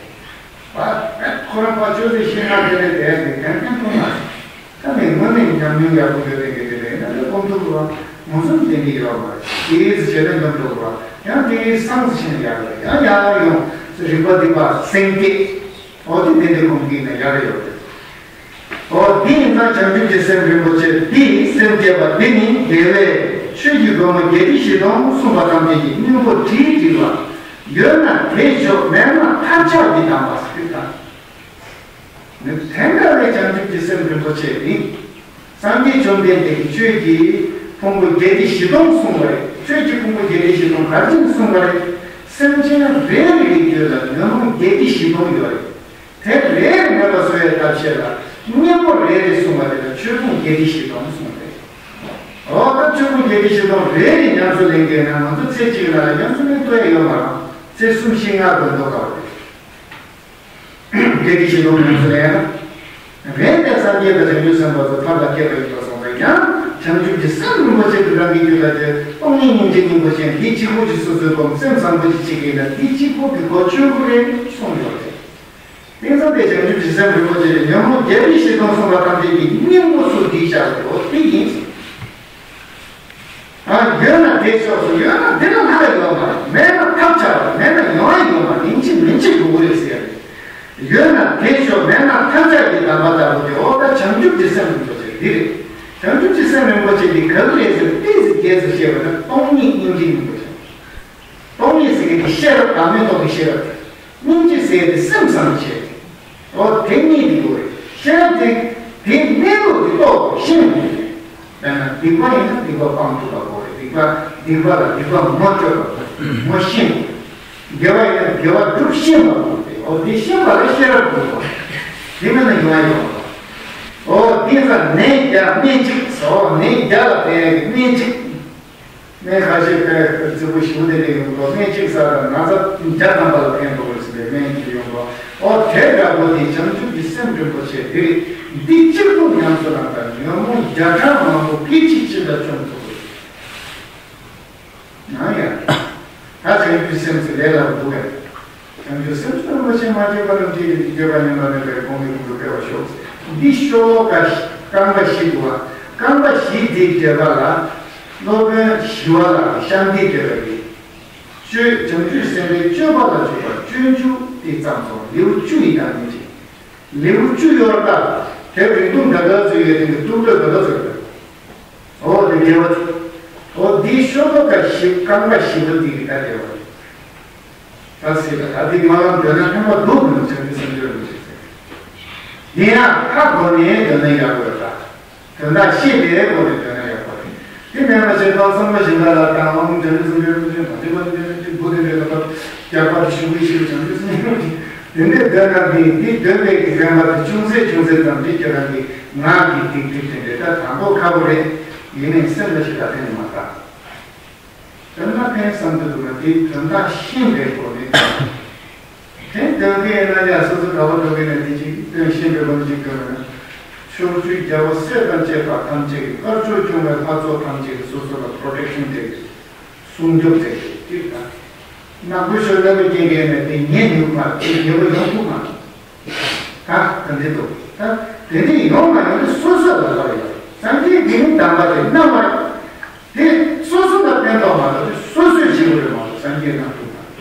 བ། ཁོ་རང་པ་ཅོ་ཙེ་ཤེས་ན་དེ་རེད་དེ་རེད་གན་གན་མཐོང་མ་རེད། ད་ནི་དངོས་གནས་ཉམས་མྱོང་ཡག་པོ་ཡོད་དེ་གི་དེ་རེད། ཡིན་ན་ལས་སྒོམ་ཐུབ་རུང་ངོ་ཚོམ་དེ་འདྲ་ཡོད་མ་རེད། ཏོག་ཙམ་བྱས་ན་ཉམས་འགྲོ་རུང་ཡང་ཏོག་ཙམ་སངས་སུ་ཕྱིན་ཡག་རེད། ཡང་ཡག་ཡོང་རིག་པ་སྡིག་པ་སེང་གེ། འོ་དེ་དེ་འདྲ་སྒོམ་གྱི་ན་ཡག་རེད་ཡོད་རེད། འོ་འདི་ཡིན་ཙང་བྱང་ཆུབ་ཀྱི་སེམས་རིན་པོ་ཆེ་འདི་སེམས་བསྐྱེད་པ་འདི་ནི་དགེ་བས། ཆོས་ཀྱི་སྒོ་མོ་བརྒྱད་ཁྲི་བཞི་སྟོང་གསུངས་པ་ཐམས་ཅད་ཀྱི་སྙིང་པོ་བྲིས་བྲིས་པ། ཡོད་ན་དེས་ཆོག་མེད་ན་ཐབས་ཆག་གིས་བསྡམས་པ་ཟེར་དང་། དེ་འདྲ་བའི་བྱང་ཆུབ་ཀྱི་སེམས་རིན་པོ་ཆེ་འདི། སངས་རྒྱས་བཅོམ་ལྡན་འདས་ཀྱིས་ཆོས་ཀྱི་ཕུང་པོ་བརྒྱད་ཁྲི་བཞི་སྟོང་གསུངས་པ་རེད། ཆོས་ཀྱི་ཕུང་པོ་བརྒྱད་ཁྲི་བཞི་སྟོང་ག་རེ་བྱས་ནས་གསུངས་པ་རེད། སེམས་ཅན་རེ་རེ་གི་རྒྱུད་ལ་ཉོན་མོངས་བརྒྱད་ཁྲི་བཞི་སྟོང་ཡོད་རེད། དེ་རེ་རེ་མེད་པ་བཟོ་བའི་ཐབས་ཤེས་ལ་གཉེན་པོ་རེ་རེ་གསུངས་པ་དེ་ལ་ཆོས་ཕུང་བརྒྱད་ཁྲི་བཞི་སྟོང་གསུངས་ཏེ། འོ་ད་ཆོས་ཕུང་བརྒྱད་ཁྲི་བཞི་སྟོང་རེ་རེ་ཉམས་སུ་ལེན་དགོས་ན་ང་ཚོ་ཚེ་གཅིག་ལ་ཉམས་སུ་ལེན་ཐུབ་ཡ་ཡོད་མ་རེད། ཚེ་གསུམ་ཤི་ལྔ་དགོས་མདོག་ཁ་བ་རེད། བརྒྱད་ཁྲི་བཞི་སྟོང་ཉམས་སུ་ལེན་ན། རེད་དེ་སངས་རྒྱས་དང་བྱང་ཆུབ་སེམས་དཔའ་ཚོ་ཐབས་ལ་མཁས་པ་ཡིན་པ་སོང་ཙང་ཡང་བྱང་ཆུབ་ཀྱི་སེམས་རིན་པོ་ཆེ་དེ་རང་གི་རྒྱུད་ལ་དེ་སྟོང་ཉིད་སྙིང་རྗེ་སྙིང་པོ་ཅན་འདི་གཅིག་པོ་ཅིག་སོ་སོའི་སྒོམ་སེམས་བཟང་པོ་ཅིག་བྱེད་ཀྱི་ཡིན་ན་འདི་གཅིག་པོ་གི་གོ་ཆོད་པོ་རེད་གསུངས་ཡོད་རེད། དེང་སང་དེ་བྱང་ཆུབ་ཀྱི་སེམས་རིན་པོ་ཆེ་དེ་ཉོན་མོངས་བརྒྱད་ཁྲི་བཞི་སྟོང་གསུངས་པ་ཐམས་ཅད་ཀྱི་སྙིང་པོ་སུ་འདི་བཞག་པའི་འོ་དེ་ཡིན་ཟེར། ཨ། ཡོད་ན་དེས་ཆོག་གསུངས། ཡོད་ན་དེ་ལ་ལྷག་ཡོད་མ་རེད། མེད་ན་ཐབས་ཆག་རེད། མེད་ན་ཡོང་ཡ་ཡོད་མ་རེད། ཡིན་གཅིག་མིན་གཅིག་དགོས་ཀྱི་རེད་ཟེར་ཡ་རེད། ཡོད་ན་དེས་ཆོག་མེད་ན་ཐབས་ཆག་གིས་བསྡམས་པ་ལྟ་བུ་དེ་འོ་ད་བྱང་ཆུབ་ཀྱི་སེམས་རིན་པོ་ཆེ་འདི་རེད། བྱང་ཆུབ་ཀྱི་སེམས་རིན་པོ་ཆེ་འདི་ག་རེ་རེད་ཟེར་ཏོག་ཙམ་རྒྱས་སུ་བཤད་པ་ན་སྟོང་ཉིད་སྙིང་རྗེ་སྙིང་པོ་ཆེ། སྟོང་ཉིད་ཟེར་མཁན་དེ་ཤེས་རབ་བདག་མེད་རྟོགས་པའི་ཤེས་རབ། སྙིང་རྗེ་ཟེར་དེ་སེམས་བཟང་བྱེད། འོ་དེ་གཉིས་དེ་དགོས་རེད། ཤེས་རབ་དེ་དེའི་གནས་ལུགས་དེ་རྟོགས་དགོས་ཤེས་དགོས་རེད། དཔེར་ན་སྡིག་པ་ཡིན་ན་སྡིག་པ་སྤང་ཐུབ་པ་དགོས་རེད། སྡིག་པ་སྡིག་པ་ལ་སྡིག་པ་ངོ་སྤྲོད་པ་དགོས་རེད། ངོ་ཤེས་དགོས་རེད། དགེ་བ་ཡིན་ན་དགེ་བ་སྒྲུབ་ཤེས་པ་དགོས་རེད། འོ་དེ་ཤེས་པ་ལ་ཤེས་རབ་དགོས་རེད། དེ་མིན་ན་ཡོང་བ་ཡོང་བ། འོ་དེ་ཚ་ནད་བརྒྱ་སྨན་གཅིག་ཟེར། འོ་ནད་བརྒྱ་ལ་ཕན་ཡག་གི་སྨན་གཅིག། སྨན་ཁ་ཤས་དཔེ་རྫིག་པོ་ཞིག་དེ་འདྲ་ཡོང་འདུག་སྨན་གཅིག་ཟ་དང་ན་ཚ་བརྒྱ་ཐམ་པ་ལ་ཕན་ཐོགས་རེད་ཟེར་བའི་སྨན་གཅིག་ཡོང་ འོ་དེ་འདྲ་པོ་དེ་བྱང་ཆུབ་ཀྱི་སེམས་རིན་པོ་ཆེ་འདི་རེད། འདི་གཅིག་པུ་ཉམས་སུ་བླངས་པ་ཉོན་མོངས་བརྒྱ་ཕྲག་མང་པོ་སྐད་ཅིག་གཅིག་ལ་བཅོམ་ཐུབ་པ་ཡིན་ན་ཡང་། ད་བྱང་ཆུབ་སེམས་སུ་ལས་སླ་པོ་འདུག་གས། བྱང་ཆུབ་སེམས་སུ་རིན་པོ་ཆེ་མ་སྐྱེས་པ་རྣམས་ཀྱིས་དེ་སྐྱེས་པ་ཉམས་པ་མེད་པའི་གོང་གི་གོང་དུ་སྤེལ་བར་ཤོག། འདི་ཤོ་ལོ་ཀ་རྐང་པ་བཞི་འདུག་བ། རྐང་པ་བཞི་འདིའི་འགྲེལ་པ་ལ། སློབ་དཔོན་ཞི་བ་ལྷ་ཤཱནྟིའི་འགྲེལ་པ་འདི། སྤྱོད་བྱང་ཆུབ་སེམས་དཔའི་སྤྱོད་པ་ལ་འཇུག་པ་སྤྱོད་འཇུག་དེ་ཙམ་སོང་ལེའུ་བཅུ་ཡི་ནང་ནས་ཅིག། ལེའུ་བཅུ་ཡོད་ད། དེ་རིང་ཐུང་ག་ག་ཚོད་ཡོད་དེ་གི་ཏུག་ཏུག་ག་ག་ཚོད་ཡོད། འོ་དེ་དགེ་བ་ཅིག། འོ་འདི་ཤོ་ལོ་ཀ་བཞི་རྐང་པ་བཞི་པོ་འདི་གི་ད་དགེ་བ་ཅིག། ད་སྲིད་ལ་ད་འདི་སྨོན་ལམ་འདོན་ན་ཕན་པ་འདུག་མི་འདུག་བྱང་ཆུབ་སེམས་མཆོག་རིན་པོ་ཆེ་ཟེར། འདི་ཡང་ཧ་གོ་ནས་འདོན་ན་ཡག་པོ་ཡོད་ད། དོན་དག་ཤེས་པའི་སྒོ་ནས་འདོན་ན་ཡག་པོ་རེད། དེ་མེད་པ་ཞིག་ཐོག་བསམ་བློ་ཞིག་འདྲ་ལ་དང་འོང་བྱང་ཆུབ་སེམས་མཆོག་རིན་པོ་ཆེ་མ་བྱེད་པ་འདི་འདྲ་འདི་འདུག་དེ་འདྲའི་ལ་ཐོག་རྒྱག་པ་དེ་ཞུ་གི་ཞིག་བྱང་ཆུབ་སེམས་མཆོག་རིན་པོ་ཆེ་དེ་འདྲའི་འདོན་ན་འདི་འདི་འདོན་པའི་གི་དགོན་པ་དེ་ཅུང་ཟད་ཅུང་ཟད་ཙམ་འདི་ཁྱེད་རང་གི་ངག་གི་ཏིག་ཏིག་དེ་འདྲའི་ད་དང་པོ་ཁ་པོ་རེད། ཡིན་ནའི་སེམས་ལ་ཞིག་ད་དེ་ནི་མ་བཏང་། དོན་དག་ཕན་བསམ་དུ་འདུག་ན་དེའི་དོན་དག་ཤེས་པའི་སྒོ་ནས་དེ་དོན་གྱི་ཡིན་ན་ཡང་སོ་སོ་ག་བ་འགྲོ་གི་ནས་དེ་ཅིག་དོན་ཤེས་པའི་སྒོ་ནས་ཅིག་དོན་ན། ཕྱོགས་བཅུའི་རྒྱལ་པོ་སྲས་དང་བཅས་པ་ཐམས་ཅད་ཀྱི་དཀར་ཕྱོགས་སྐྱོང་བའི་ལྷ་ཚོགས་ཐམས་ཅད་ཀྱི་སོ་སོ་ལ་པྲོ་ཊེག་ཤན་སྤྲད་དེ་སྲུང་སྐྱོབ་མཛད་དེ་དེ་དང་། ནག་པོ་ཤོར་ལྟ་བུ་སྐྱེ་གི་ནས་དེ་ཉེ་ནུས་པ་དེ་རྒྱལ་པོ་ཡོང་ཐུབ་མ་རེད། ད་ད་འདི་འདུག་ད་དེ་འདྲའི་ཡོང་མ་ཡོང་དེ་སོ་སོ་ལ་ལྟ་བ་ཡོད། སངས་རྒྱས་འདི་ནི་དམ་པ་དེ་རྣམ་པ་དེ་སོ་སོ་ལ་ཕན་ཐོགས་མ་གཏོགས་དེ་སོ་སོས་བྱེད་དགོས་རེད་མ་གཏོགས་སངས་རྒྱས་རྣམ་ཐུག་མ་རེད།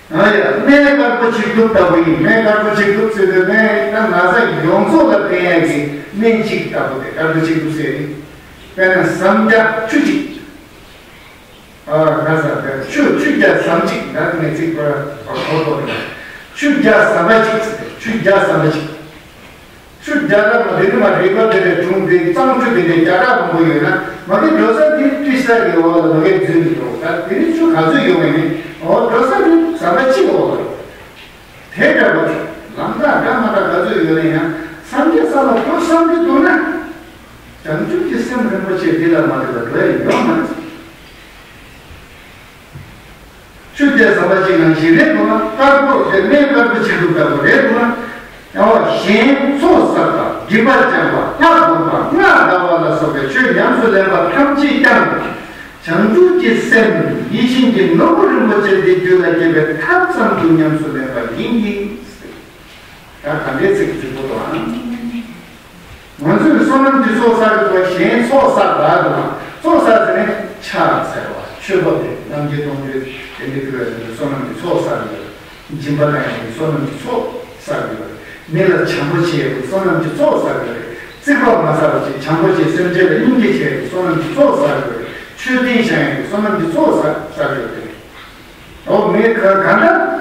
ཨ་ཡ་སྨན་དཀར་པོ་ཆིག་ཐུབ་ལྟ་བུ་ཡིན། སྨན་དཀར་པོ་ཆིག་ཐུབ་ཟེར་དུས་སྨན་ད་ན་ཚ་ཡོངས་རྫོགས་ལ་ཕན་ཡག་གི་སྨན་གཅིག་ལྟ་བུ་དེ་དཀར་པོ་ཆིག་ཐུབ་ཟེར་ནི། དཔེར་ན་ཟམ་རྒྱ་ཆུ་གཅིག་ཨ་ཁ་ས་ཆུ་ཆུ་རྒྱ་ཟམ་གཅིག་ད་ངས་ཚིག་པར་པར་གོ་གོ་རེད། ཆུ་རྒྱ་ཟམ་པ་གཅིག་ཟེར་ཆུ་རྒྱ་ཟམ་པ་གཅིག་ཆུ་རྒྱ་ལ་མ་དེ་ནི་མ་རིག་པ་དེ་ནས་གྲུང་དེ་གཙང་ཆུ་དེ་ནས་རྒྱ་གྲགས་མང་པོ་ཡོད་ན་མ་གི་འགྲོ་ས་དེ་ཏི་ས་གི་འོག་ལ་མ་གི་འཛུལ་མི་འགྲོ་ད་དེ་ནི་ཆུ་ག་ཚོད་ཡོང་བས་ནི་འོ་འགྲོ་ས་དེ་ཟམ་པ་གཅིག་འོག་ལ་དེ་འདྲ་བ་ཆུ་ལམ་ཁ་འདྲ་མ་འདྲ་ག་ཚོད་ཡོད་ན་ཡང་སངས་རྒྱས་ས་ལ་འགྲོ་བསམ་གི་འདུག་ན། བྱང་ཆུབ་ཀྱི་སེམས་རིན་པོ་ཆེ་འདི་ལ་མ་འདྲེས་པ་འགྲོ་ཡ་ཡོད་མ་རེད། ཆུ་རྒྱ་ཟམ་པ་གཅིག་ནང་བཞིན་རེད་འདུག་ན་དཀར་པོ་དེ་སྨན་དཀར་པོ་ཆིག་ཐུབ་ལྟ་བུ་རེད་འདུག་ན། ཡང་བ་གཞན་ཚོགས་བསགས་པ་སྒྲིབ་པ་སྦྱང་བ་ལྷ་བསྒོམ་པ་སྔགས་བཟླ་བ་ལ་སོགས་པའི་ཆོས་ཉམས་སུ་ལེན་པ་ཐམས་ཅད་ཀྱང་བྱང་ཆུབ་ཀྱི་སེམས་ཡིད་བཞིན་གྱི་ནོར་བུ་རིན་པོ་ཆེ་འདི་རྒྱུད་ལ་སྐྱེས་པའི་ཐབས་ཙམ་དུ་ཉམས་སུ་ལེན་པ་ཡིན་གྱི། ད་ག་འདྲའི་ཚིག་གི་ཚིག་པོ་དང་། ང་ཚོས་བསོད་ནམས་ཀྱི་ཚོགས་བསགས་ཀྱི་འདུག་པ་གཞན་ཚོགས་བསགས་པ་འདུག་པ། ཚོགས་བསགས་ཟེར་ནས་ཕྱག་འཚལ་བ་མཆོད་པ་དེ་རྣམ་རྒྱལ་གཏོང་རྒྱུ་དེ་འདྲའི་ཕུལ་བའི་བསོད་ནམས་ཀྱི་ཚོགས་བསགས་ཀྱི་ཡོད། སྦྱིན་པ་གནང་ཡག་གི་བསོད་ནམས་ཀྱི་ཚོགས་བསགས་ཀྱི་ཡོད། མི་ལ་བྱམས་པོ་བྱེད་ཡག་གི་བསོད་ནམས་ཀྱི་ཚོགས་བསགས་ཀྱི་ཡོད། རྩིག་པ་མ་ཟ་བ་ཅིག་བྱམས་པོ་བྱེད་སེམས་ཅན་ལ་སྙིང་རྗེ་བྱེད་ཡག་གི་བསོད་ནམས་ཀྱི་ཚོགས་བསགས་ཀྱི་ཡོད། མཆོད་རྟེན་བཞེངས་ཡག་གི་བསོད་ནམས་ཀྱི་ཚོགས་བསགས་བསགས་ཀྱི་ཡོད་དེ། འོ་མི་ག་ག་འདྲ།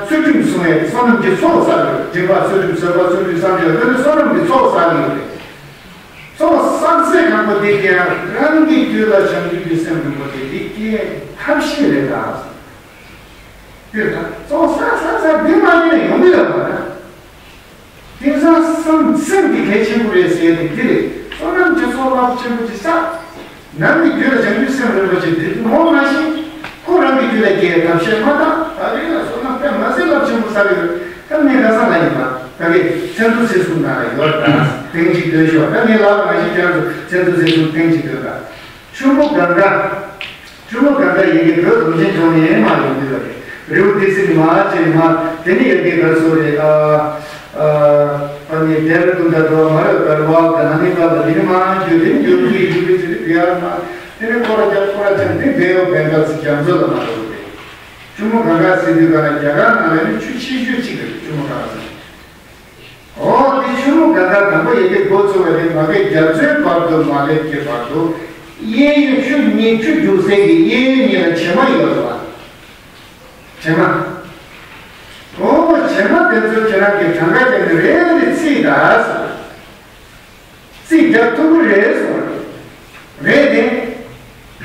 ཚུལ་ཁྲིམས་སྲུང་བའི་བསོད་ནམས་ཀྱི་ཚོགས་བསགས་ཡོད། སྒྲིབ་པ་ཚུལ་ཁྲིམས་བཟོད་པ་ཚུལ་ཁྲིམས་བསམ་བློ་ཡོད་ན་བསོད་ནམས་ཀྱི་ཚོགས་བསགས་ཡོད་རེད། ཚོགས་བསགས་ཚད་གང་པོ་དེ་ཀྱང་རང་གི་རྒྱུད་ལ་བྱང་ཆུབ་ཀྱི་སེམས་རིན་པོ་ཆེ་དེ་སྐྱེ་ཐབས་ཤེས་རེད་ད། དེར་ད་ཚོགས་བསགས་བསགས་བསགས་དེ་མ་ཡིན་ན་ཡོང་གི་ཡོད་མ་རེད། དེང་སང་སེམས་སེམས་འདི་གལ་ཆེན་པོ་རེད་ཟེར་ཏེ་འདི་རེད། བསོད་ནམས་ཀྱི་ཚོགས་རླབས་ཆེན་པོ་ཅིག་བསགས། ནང་གི་རྒྱུད་ལ་བྱང་ཆུབ་སེམས་རིན་པོ་ཆེ་འདི་ངོ་མ་ཤེས། ཁོ་རང་གི་རྒྱུད་ལ་སྐྱེ་ཐབས་ཤེས་མ་ཐག་ད་རེས་ལ་བསོད་ནམས་དཔེ་མ་སྲིད་རླབས་ཆེན་པོ་བསགས་ཡོད། ད་ངས་ཁ་སང་ལ་ཡིན་པ་ད་གི་མཚན་ཐོ་ཚེ་གསུམ་ནང་ལ་ཡོད་ད། ཐེངས་གཅིག་འདོན་ཤོག་ད་ངས་ལབ་པ་ནང་བཞིན་ཁྱེད་རང་ཚོ་མཚན་ཐོ་ཚེ་གསུམ་ཐེངས་གཅིག་འདོན་ད། ཆུ་མོ་གངྒཱ། ཆུ་མོ་གངྒཱ་ཡི་གེ་བོད་རྡོ་རྗེ་འཆང་ནས་མར་ཡོང་གི་ཡོད་རེད། རི་བོ་ཏི་སེ་ནས་མར་བྱས་ནས་མར་དེ་ནས་ཡ་གི་ག་སོ་རེད། ཨ་ཨ་ཨ་ནི་ཌེ་ར་ཌུན་དང་འགྲོ་མ་རེད། གར་ཝལ་དང་ཧ་ནི་ཀ་དང་དེ་ནས་མར་བརྒྱུད་དེ་ནས་ཡོད་གི་ཡོད་གི་ཟེར་ནས་བི་ཧར་མར་དེ་ནས་སྐོར་ར་རྒྱབ་སྐོར་ར་རྒྱབ་དེ་བེ་ཡོ་བེང་གལ་སི་རྒྱ་མཚོ་ལ་མར་འགྲོ་གི་རེད། ཆུ་མོ་གངྒཱ་ཟེར་དུས་ག་ལ་རྒྱ་གར་ནང་ལ་ནི་ཆུ་ཆེ་ཤོས་གཅིག་རེད། ཆུ་མོ་གངྒཱ་ཟེར། འོ་དེ་ཆུ་མོ་གངྒཱ་དང་པོ་ཡི་གེ་འགོ་ཚུགས་པ་དེ་མ་གི་རྒྱ་མཚོའི་བར་དུ་མ་སླེབས་ཀྱི་བར་དུ་གཡས་གཡོན་ཆུ་གཉིས་ཆུ་རྒྱུག་སའི་གི་གཡས་གཡོན་གཉིས་ལ་བྱེ་མ་ཡོད་རེད་པ། བྱེ་མ། འོ་བྱེ་མ་དེ་ཚོ་ཁྱེད་རང་གི་གྲངས་ཀ་བརྒྱབ་ནས་རེ་རེ་རྩིས་ད་ཟེར། རྩིས་རྒྱག་ཐུབ་ཀྱི་རེད་གསུངས་པ་རེད། རེད་དེ།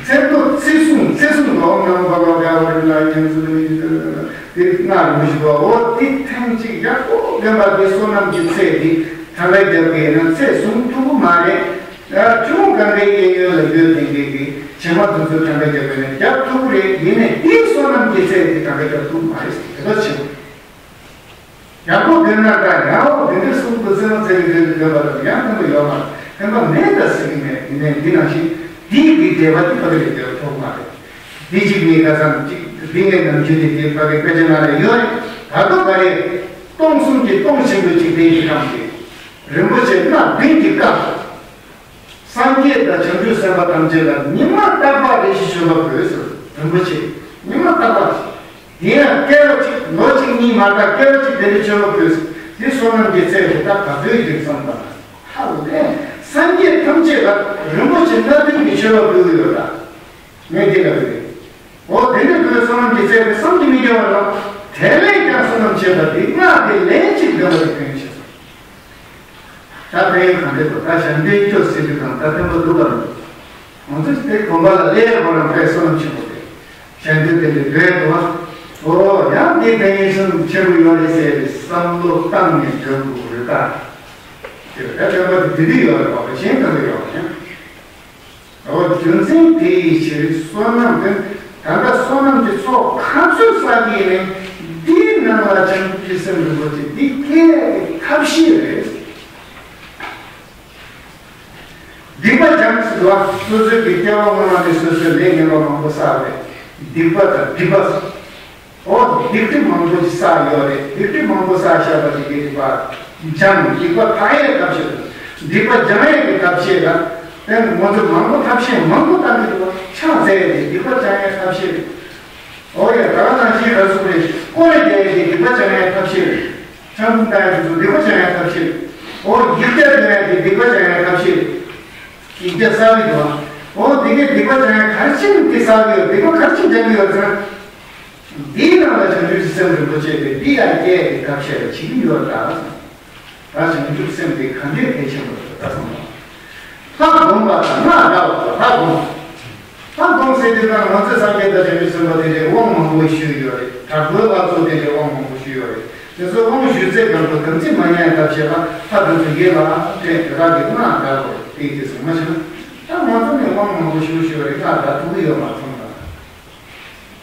ཚེ་ཐོ་ཚེ་གསུམ་ཚེ་གསུམ་འོག་ནང་བ་བ་བ་བ་རི་ལ་ཡང་ཚུལ་མི་འདུག་དེ་སྔར་མི་ཞིག་པ་འོ་དེ་ཐེངས་གཅིག་ཡག་པོ་རྒན་པ་དེ་བསོད་ནམས་ཀྱི་ཚད་དེ་གྲངས་ཀ་རྒྱབ་པས་ན་ཚད་བཟུང་ཐུབ་ཀྱི་མ་རེད། ཡ་ཆུང་གང་གའི་གཡས་གཡོན་ལ་ཡོད་དེ་འདྲའི་གི་བྱེ་མ་དེ་ཚོ་གྲངས་ཀ་རྒྱབ་པས་ན་རྒྱབ་ཐུབ་ཀྱི་རེད། ཡིན་ནའི་དེའི་བསོད་ནམས་ཀྱི་ཚད་དེ་གྲངས་ཀ་རྒྱབ་ཐུབ་ཀྱི་མ་རེད་ཟེར་དེ་ལྟར་བྱེད། ཡག་པོ་དགོས་ན་ད་ཡག་པོ་དེ་འདྲ་གསུང་དུ་སེམས་ཚེ་རིང་ཚེ་རིང་ཚེ་རིང་འདོད་པ་དང་ཡང་དེ་འདྲ་ཡོད་མ་རེད། དེ་འདྲ་མེད་ད་ཟེར་གྱི་མེད། ཡིན་ནའི་འདི་ནང་བཞིན་འདི་གི་འབྲེལ་བ་དེ་ཕ་གི་ལས་འབྲེལ་བ་ཐོག་མ་རེད། འདི་གཅིག་ནི་ཁ་སང་གཅིག་འདི་ངའི་ནམ་རྒྱུན་དེ་དེ་ཕ་གི་དཔེ་ཆ་ནང་ལ་ཡོད་རེད། ད་དུང་ག་རེ་སྟོང་གསུམ་གྱི་སྟོང་ཆེན་པོའི་འཇིག་རྟེན་གྱི་ཁམས་དེ་རིན་པོ་ཆེ་སྣ་བདུན་གྱི་སྐབས། སངས་རྒྱས་དང་བྱང་ཆུབ་སེམས་དཔའ་ཐམས་ཅད་ལ་ཉི་མ་རྟག་པར་རེ་ཞིག་མཆོད་པ་དགོས་ཟེར། རིན་པོ་ཆེ་ཉི་མ་རྟག་པར། དེ་ཡང་སྐྱེ་བ་གཅིག་ལོ་གཅིག་གཉིས་མ་གཏོགས་སྐྱེ་བ་གཅིག་དེ་འདྲ་མཆོད་པ་དགོས་ཟེར། དེ་བསོད་ནམས་ཀྱི་ཚད་དེ་དག་ག་ཚོད་ཡོད་བསམ་པ་ན། ཧ་ལས་སངས་རྒྱས་ཐམས་ཅད་ལ་རིན་པོ་ཆེ་སྣ་བདུན་གྱི་མཆོད་པ་ཕུལ་གྱི་ཡོད་ད། ངས་འདི་ལ་ཕུལ། འོ་དེ་འདྲ་ཕུལ་བསོད་ནམས་ཀྱི་ཚད་དེ་བསམ་གྱིས་མི་ཁྱབ་པ་རེད། དེ་ལས་ཀྱང་བསོད་ནམས་ཆེ་བ་འདི་སྔགས་དེ་ལན་གཅིག་འདོན་པ་དེ་ཕན་ཆེ་སོང་། ད་ཕན་ཡོན་གང་འདྲ་འདུག་ད་ཞལ་འདོན་སྐྱོ་ཟེར་རྒྱུ་དང་ད་ཕན་པ་འདུག་གམ། ང་ཚོ་དེ་དགོན་པ་ལ་སླེབས་པ་རང་དཔེ་བསོད་ནམས་ཆེན་པོ་རེད། ཞལ་འདོན་དེ་འདྲ་འདོན་དགོས་པ། ཨོ་ཡང་འདི་ཕན་ཡོན་ཆེན་པོ་ཡོད་རེད་ཟེར་བསམ་བློ་བཏང་ནས་འདོན་དགོས་རེད་ད། དེ་ལ་ད་ཕན་པ་དེ་འདི་ཡོད་རེད་པ། གཞན་གང་ག་ཡོད་མ་རེད། འོ་རྒྱུ་མཚན་དེ་ཡི་ཕྱིར་བསོད་ནམས་དེ་ད་ལྟ་བསོད་ནམས་ཀྱི་ཚོགས་ག་ཚོད་བསགས་ཀྱི་ཡིན་ནའི་འདིའི་ནང་ལ་བྱང་ཆུབ་ཀྱི་སེམས་རིན་པོ་ཆེ་འདི་སྐྱེ་ཡག་གི་ཐབས་ཤེས་རེད། སྡིག་པ་སྦྱང་ཟེར་བ་སོ་སོའི་གི་སྐྱེ་བ་སྔོན་མ་ནས་སོ་སོའི་ལས་ངན་པ་མང་པོ་བསགས་པས་སྡིག་པ་དང་སྒྲིབ་པ། ཨོ་སྡིག་སྒྲིབ་མང་པོ་ཞིག་བསགས་ཡོད་རེད། སྡིག་སྒྲིབ་མང་པོ་བསགས་བཞག་པ་དེ་གའི་སྡིག་པ་སྦྱང་། སྡིག་པ་དག་ཡས་ཐབས་ཤེས་དང་སྡིག་པ་སྦྱང་ཡས་ཀྱི་ཐབས་ཤེས་ལ་དེ་ང་ཚོ་མང་པོ་ཐབས་ཤེས་མང་པོ་བཏང་གི་འདུག་པ། ཕྱག་འཚལ་ཡས་དེ་སྡིག་པ་སྦྱང་ཡས་ཐབས་ཤེས་རེད། ཨོ་ཡ་ད་ག་ནང་བཞིན་ར་སུ་རེད། སྐོར་ར་རྒྱག་ཡས་དེ་སྡིག་པ་སྦྱང་ཡས་ཐབས་ཤེས་རེད། ཆང་འཐུང་བཏང་ཡས་དེ་ཚོ་སྡིག་པ་སྦྱང་ཡས་ཐབས་ཤེས་རེད། ཨོ་ཡིག་བརྒྱ་འདོན་ཡས་དེ་སྡིག་པ་སྦྱང་ཡས་ཐབས་ཤེས་རེད། ཡིག་བརྒྱ་བསགས་ཀྱི་འདུག་ཨོ་དེ་གའི་སྡིག་པ་སྦྱང་ཡས་ག་རེ་བྱས་ནས་དེ་བསགས་ཀྱི་ཡོད། སྡིག་པ་ག་རེ་བྱས་ནས་སྦྱང་གི་ཡོད་ཟེར་ན། འདིའི་ནང་ལ་བྱང་ཆུབ་ཀྱི་སེམས་རིན་པོ་ཆེ་དེ་འདི་ཡང་སྐྱེ་ཡས་ཀྱི་ཐབས་ཤེས་ལ་བྱེད་ཀྱི་ཡོད་ད། ད་བྱང་ཆུབ་སེམས་དེ་ག་འདྲའི་གལ་ཆེན་པོ་རེད་ད་གསུངས་པ། ལྷ་བསྒོམ་པ་དང་སྔགས་བཟླ་བ་དང་ལྷ་བསྒོམ། ལྷ་བསྒོམ་ཟེར་དུས་ཀྱང་ང་ཚོས་སངས་རྒྱས་དང་བྱང་ཆུབ་སེམས་དཔའ་དེ་འདྲའི་དབང་མང་པོ་ཞུས་ཡོད་རེད། དྲག་པོའི་ལྷ་ཚོགས་དེ་འདྲའི་དབང་མང་པོ་ཞུས་ཡོད་རེད། དེ་ཚོ་དབང་ཞུས་ཚད་གང་དུ་དམ་ཚིག་མ་ཉམས་ཐབས་ཤེས་ལ་ལྷ་དེ་ཚོ་ཡིད་ལ་དྲན་དེ་དག་གི་སྔགས་བཟླ་དགོས་རེད། དེ་དེ་ཚོ་མ་བྱུང་། ད་ང་ཚོ་ནས་དབང་མང་པོ་ཞུ་ཞུ་བ་རེད། སྔགས་བཟླ་ཐུབ་ཀྱི་ཡོད་མ་སོང་ད།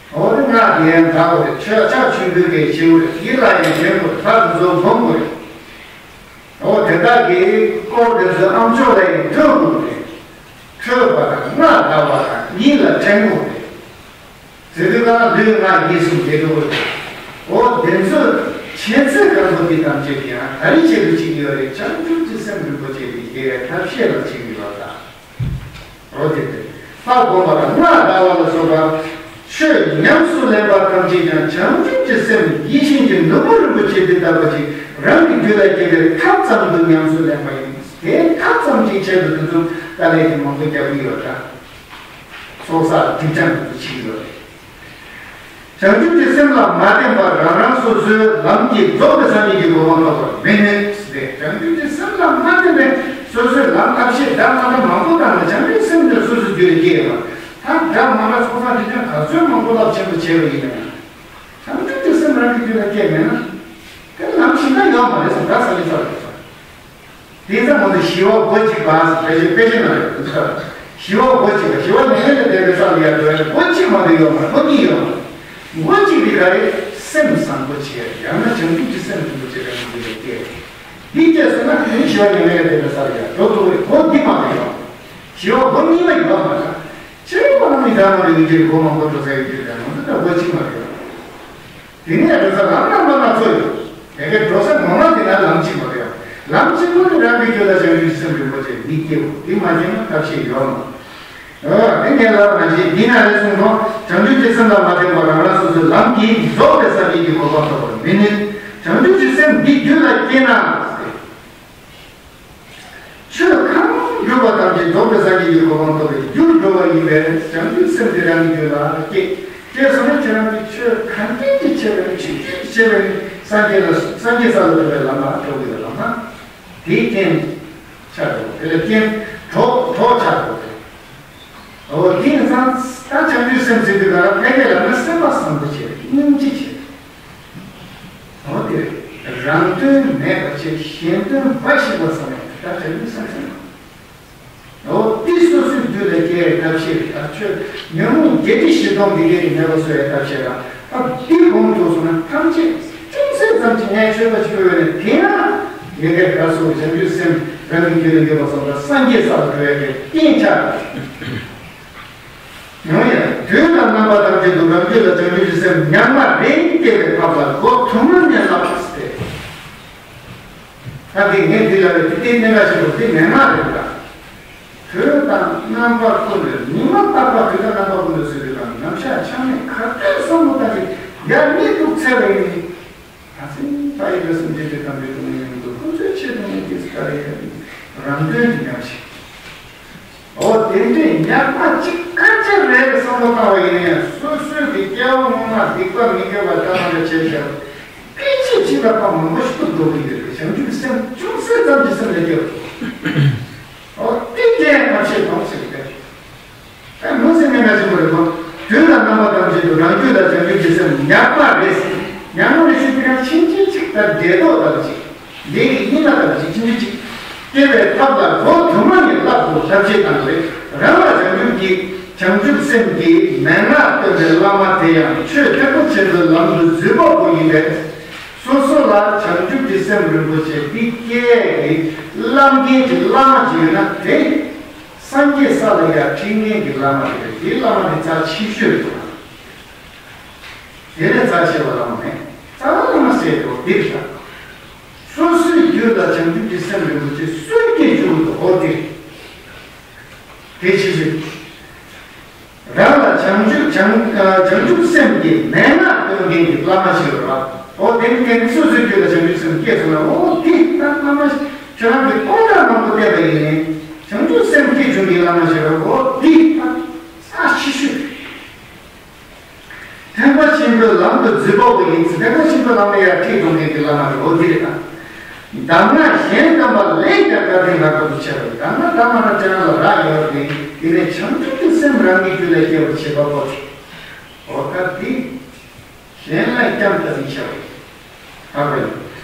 འོ་དེ་སྔགས་དེ་ཡང་བཟླ་དགོས་རེད། མཆོད་ཕྱག་མཆོད་འབུལ་གྱི་ཞིའུ་རེད། ཡིད་ལ་ཡང་དྲན་དགོས་རེད། ལྷ་དེ་ཚོ་སྒོམ་དགོས་རེད། འོ་དེ་དག་གི་སྐོར་དེ་ཚོ་ཨ་མཆོག་ལ་ཡང་འཕྲོད་དགོས་རེད། འཕྲོད་པ་དང་སྔགས་བཟླ་བ་དང་ཡིད་ལ་དྲན་དགོས་རེད། དེ་དུས་ཀྱང་ལུས་ངག་ཡིད་གསུམ་བདེ་འགྲོ་དགོས་རེད། འོ་དེ་ཚོ་བྱེད་ཚད་གང་དགོས་དེ་ཐམས་ཅད་ཀྱང་ག་རེ་བྱེད་དུ་བྱེད་ཀྱི་ཡོད་རེད། བྱང་ཆུབ་ཀྱི་སེམས་རིན་པོ་ཆེ་དེ་སྐྱེ་བའི་ཐབས་ཤེས་ལ་བྱེད་ཀྱི་ཡོད་ད། འོ་དེ་སྟེ། ལྷ་བསྒོམ་པ་དང་སྔགས་བཟླ་བ་ལ་སོགས་པ། ཆོས་ཉམས་སུ་ལེན་པ་ཐམས་ཅད་ཀྱང་བྱང་ཆུབ་ཀྱི་སེམས་ཡིད་བཞིན་གྱི་ནོར་བུ་རིན་པོ་ཆེ་འདི་ལྟ་བུ་ཞིག་རང་གི་རྒྱུད་ལ་སྐྱེ་བའི་ཐབས་ཙམ་དུ་ཉམས་སུ་ལེན་པ་ཡིན། དེའི་ཐབས་ཙམ་གྱི་ཆེད་དུ་དེ་ཚོ་དཀའ་ལས་ཀྱི་མང་པོ་རྒྱག་གི་ཡོད་འདྲ། ཚོགས་བསགས་སྒྲིབ་སྦྱང་དེ་ཚོ་བྱེད་ཀྱི་ཡོད་རེད། བྱང་ཆུབ་ཀྱི་སེམས་ལ་མ་བརྟེན་པར་རང་རང་སོ་སོའི་ལམ་གྱིས་རྫོགས་པའི་སངས་རྒྱས་ཀྱི་གོ་འཕང་ཐོབ་པར་མི་ནུས་ཏེ། བྱང་ཆུབ་ཀྱི་སེམས་ལ་མ་བརྟེན་པའི་སོ་སོའི་ལམ་ཐབས་ཤེས་འདྲ་མ་འདྲ་མང་པོ་བཏང་ནས་བྱང་ཆུབ་སེམས་དེ་སོ་སོའི་རྒྱུད་ལ་སྐྱེས་ཡོད་པ། ད་འདྲ་མ་འདྲ་ཚོགས་བསགས་སྒྲིབ་སྦྱང་ག་ཚོད་མང་པོ་རླབས་ཆེན་པོ་བྱས་པ་ཡིན་ན་ཡང་། བྱང་ཆུབ་ཀྱི་སེམས་རང་གི་རྒྱུད་ལ་སྐྱེས་མེད་ན། དེ་ལམ་གཞན་དག་ཡོད་མ་རེད་ཟེར། ད་སངས་རྒྱས་ས་རེད་ཟེར། དེ་ཙམ་མ་གཏོགས་ཞི་བ་སྒོ་གཅིག་པ་ཟེར་ཞེས་དཔེ་ཆ་ནང་ཡོད་འདུག་ཞི་བ་སྒོ་གཅིག་པ། ཞི་བ་ཉམས་ལེན་ལ་བརྟེན་པའི་ས་ལ་ཡར་འགྲོ་ཡ་སྒོ་གཅིག་མ་གཏོགས་ཡོད་མ་རེད། སྒོ་གཉིས་ཡོད་མ་རེད། སྒོ་གཅིག་དེ་ག་རེ། སེམས་བཟང་པོ་བྱས། ཡང་ན་བྱང་ཆུབ་ཀྱི་སེམས་བཟང་པོ་བྱས་པའི་ངང་ཚུལ་ལ་སྐྱེས། འདི་སྐྱེས་སོང་ན་དེ་ནི་ཞི་བ་ཉམས་ལེན་ལ་བརྟེན་པའི་ས་ལ་ཡར་འགྲོ་ཐུབ་ཀྱི་རེད། སྒོ་འདི་མ་གཏོགས་ཡོད་མ་རེད། ཞི་བ་སྒོ་གཉིས་པ་ཡོད་མ་རེད། ཕྱིར་ཁོ་རང་མི་ཚང་མ་རེད། ཡིན་གྱི་སྒོ་མང་པོ་འགྲོ་ས་ཡོད་ཀྱི་རེད། ང་ཚོ་ད་སྒོ་གཅིག་མ་རེད། དེ་ནས་འགྲོ་ས་ལམ་རྣམ་པ་སྣ་ཚོགས་ཡོད། དེ་གའི་འགྲོ་ས་ངོ་མ་དེ་ན་ལམ་གཅིག་མ་རེད། ལམ་གཅིག་པོ་ནི་རང་གི་རྒྱུད་ལ་བྱང་ཆུབ་ཀྱི་སེམས་རིན་པོ་ཆེ་འདི་སྐྱེ་དགོས། འདི་མ་སྐྱེས་ན་ཐབས་ཤེས་ཡོད་མ་རེད། འོ་དེ་ངས་ལབ་པ་ནང་བཞིན་འདི་ན་རེ་གསུངས་སོང་། བྱང་ཆུབ་ཀྱི་སེམས་ལ་མ་བརྟེན་པར་རང་རང་སོ་སོའི་ལམ་གྱིས་རྫོགས་པའི་སངས་རྒྱས་ཀྱི་གོ་འཕང་ཐོབ་པར་མི་ནུས། བྱང་ཆུབ་ཀྱི་སེམས་འདི་རྒྱུད་ལ་སྐྱེས་ན། ཆོས་གང་སྒྲུབ་པ་ཐམས་ཅད་རྫོགས་པའི་སངས་རྒྱས་ཀྱི་གོ་འཕང་ཐོབ་པའི་རྒྱུར་འགྲོ་བ་ཡིན་པས། བྱང་ཆུབ་སེམས་དེ་རང་གི་རྒྱུད་ལ་སྐྱེས། སྐྱེས་སོང་ན་ཁྱེད་རང་གིས་ཆོས་གང་དྲན་གྱིས་བྱས་པ་ནི་ཆོས་བརྒྱུད་ཀྱིས་བྱས་པ་ནི་སངས་རྒྱས་ལ་སངས་རྒྱས་ས་ལ་ཐོབ་པའི་ལམ་ལ་འགྲོ་གི་ཡོད་ལ། དེའི་རྐྱེན་ཆགས་འགྲོ། དེ་ལ་རྐྱེན་གྲོགས་གྲོགས་ཆགས་འགྲོ། འོ་དེ་ཡིན་ཙང་ད་བྱང་ཆུབ་སེམས་ཟེར་དུས་ག་ལ་ཕལ་སྐད་ལ་ན་སེམས་པ་བཟང་པོ་བྱས། སྙིང་རྗེ་བྱས། འོ་དེ་རེད། རང་དོན་མེད་པ་བྱས། གཞན་དོན་འབའ་ཞིག་པ་བསམ་ཡང་ད་བྱང་ཆུབ་སེམས་ཟེར་ན། འོ་དེ་སོ་སོའི་རྒྱུད་ལ་སྐྱེ་བའི་ཐབས་ཤེས་རེད། ད་ཆོས་ཉོན་མོངས་བརྒྱད་ཁྲི་བཞི་སྟོང་འདི་གའི་རིགས་མེད་པ་བཟོ་བའི་ཐབས་ཤེས་ར། ད་འདི་གོང་དུ་སོང་ན་ཐམས་ཅད་ཅུང་ཟད་ ཙམ་གྱིས་ངས་ཆོས་པ་ཞིག་ཡོད་ནས་དེ་ཡང་ཡི་གེ་ག་སོགས་བྱང་ཆུབ་སེམས་རང་གི་རྒྱུད་ལ་ཡོད་པ་སོགས་ལ་སངས་རྒྱས་ས་ལ་འགྲོ་ཡ་གི་རྐྱེན་ཆགས། ཡང་ཡང་དུས་དང་རྣམ་པ་ཐམས་ཅད་དུ་རང་རྒྱུད་ལ་བྱང་ཆུབ་ཀྱི་སེམས་ཉག་མ་རེ་སྐྱེ་བའི་ཐབས་ལ་སྒོ་དུ་མ་ནས་བསླབ་པ་སྟེ། ད་འདི་ངས་འདི་ལ་རེ་དེ་གནད་འགག་ཆེན་པོ་དེ་ངན་མ་རེད་ད། དུས་དང་རྣམ་པ་ཀུན་ཏུ་ཉི་མ་རྟག་པར་དུས་དང་རྣམ་པ་ཀུན་ཏུ་ཟེར་དུས་དང་ནམ་ཞག་ཆ་མེད་ག་དུས་བསམ་བློ་བཏང་ཞིག་ཡར་གནས་ཐུབ་ཚེ་བ་ཡིན། ད་ཚིག་ད་ཡི་གེ་སུམ་ཅུ་དེ་དམ་པའི་སྡུག་བསྔལ་མྱོང་དུས་ཁོ་ཚོའི་ཆེད་དུ་ངས་དེ་ཚོ་ད་རེ་ཡ་རང་དོན་གྱི་ཉམས་ཤིག་འོ་དེ་འདྲའི་ཉག་མ་གཅིག་ཨ་ཅེ་རེ་རེ་བསམ་བློ་བཏང་བ་ཡིན་ན་ཡང་སོ་སོའི་གི་སྐྱེ་བ་སྔོན་མ་སྡིག་པ་མི་དགེ་བ་ལྟ་མ་འདྲ་བྱས་བཞག་པའི་ཕལ་ཆེར་ཅིག་ལ་ཕ་མང་པོ་ཞིག་ཏུ་འགྲོ་གི་ཡོད་པའི་བྱང་ཆུབ་སེམས་ཅུང་ཟད་ཙམ་གྱི་སེམས་ལ་སྐྱེ་བ། འོ་དེ་སྐྱེ་ཡ་ཐབས་ཤེས་གཏོང་ཟེར་གི་ད་མུ་ཟེར་ནས་ང་ཞིག་པོ་རེད་པ། དུས་དང་རྣམ་པ་ཐམས་ཅད་དུ་རང་རྒྱུད་ལ་བྱང་ཆུབ་ཀྱི་སེམས་ཉག་མ་རེ་ཟེར། ཉག་མ་རེ་ཟེར་དེ་ག་ཕྱིན་ཆད་ཅིག་ལྟར་འབྲས་རྟོག་ལྟ་བུ་ཅིག་ལས་ཀྱི་སྙིང་ལ་ལྟ་བུ་ཅིག་ཕྱིན་ཆད་ཅིག་སྐྱེ་བའི་ཐབས་ལ་སྒོ་དུ་མ་ནས་བསླབ་དགོས་ཐབས་ཤེས་དང་རེ་རང་ལ་བྱང་ཆུབ་ཀྱི་བྱང་ཆུབ་སེམས་ཀྱི་མན་ངག་སྟོན་པའི་བླ་མ་དེ་ཡང་ཆོས་ཐེག་པ་ཆེན་པོའི་ལམ་དུ་འཛུལ་བ་པོ་ཡིན་པས། སོ་སོ་ལ་བྱང་ཆུབ་ཀྱི་སེམས་རིན་པོ་ཆེ་འདི་སྐྱེ་གི་བསླབ་མཁན་གྱི་བླ་མ་ཅིག་ཡོད་ན་དེ། སངས་རྒྱས་ས་ལ་ཡར་ཁྲིད་མཁན་གྱི་བླ་མ་རེད། དེའི་བླ་མ་དེ་རྩ་ཆེ་ཤོས་རེད། དེ་ལས་རྩ་ཆེ་བ་བླ་མ་མེད། རྩ་བ་བླ་མ་ཟེར་དེ་འོ་དེ་རེད། སོ་སོའི་རྒྱུད་ལ་བྱང་ཆུབ་ཀྱི་སེམས་རིན་པོ་ཆེ་སུས་སྐྱེ་བཅུག་འདུག་འོ་དེ་རེད། དེ་ཆེ་ཤོས། རང་ལ་བྱང་ཆུབ་བྱང་ཨ་བྱང་ཆུབ་སེམས་ཀྱི་མན་ངག་སྟོན་མཁན་གྱི་བླ་མ་ཞིག་ཡོད་རེད་པ། འོ་དེ་ནི་དེ་ནི་སོ་སོའི་རྒྱུད་ལ་བྱང་ཆུབ་སེམས་སྐྱེས་སོང་ན་འོ་དེ་ད་བླ་མ་ཞིག་ཁྱོད་རང་གིས་སྟོང་ཕྲག་མང་པོ་བལྟས་པ་ཡིན་ནའི་བྱང་ཆུབ་སེམས་སྐྱེས་བྱུང་གི་བླ་མ་ཞིག་ཡོད་རེད། འོ་དེ་ད་ས་ཆེ་ཤོས། ཐེག་པ་ཆེན་པོའི་ལམ་དུ་འཛུལ་བ་པོ་ཡིན་ཚེ་ཐེག་པ་ཆེན་པོའི་ལམ་ལ་ཡར་ཁྲིད་གཏོང་མཁན་གྱི་བླ་མ་རེད། འོ་དེ་རེད་ད། གདམས་ངག་གཞན་གདམས་པ་ལས་ཀྱང་བཀའ་དྲིན་རབ་ཏུ་ཆེ་བ་ཡིན། གདམས་ངག་གདམས་པ་ན་ཅང་ལ་རག་ཡོད་དེ་དེ་ནས་བྱང་ཆུབ་ཀྱི་སེམས་རང་གི་རྒྱུད་ལ་སྐྱེ་བར་བྱེད་པ་པོ་དེ། འོ་ད་འདི་གཞན་ལ་ཀྱང་བཀའ་དྲིན་ཆེ་བ་ཡིན། ཧ་གོ་ཡིན།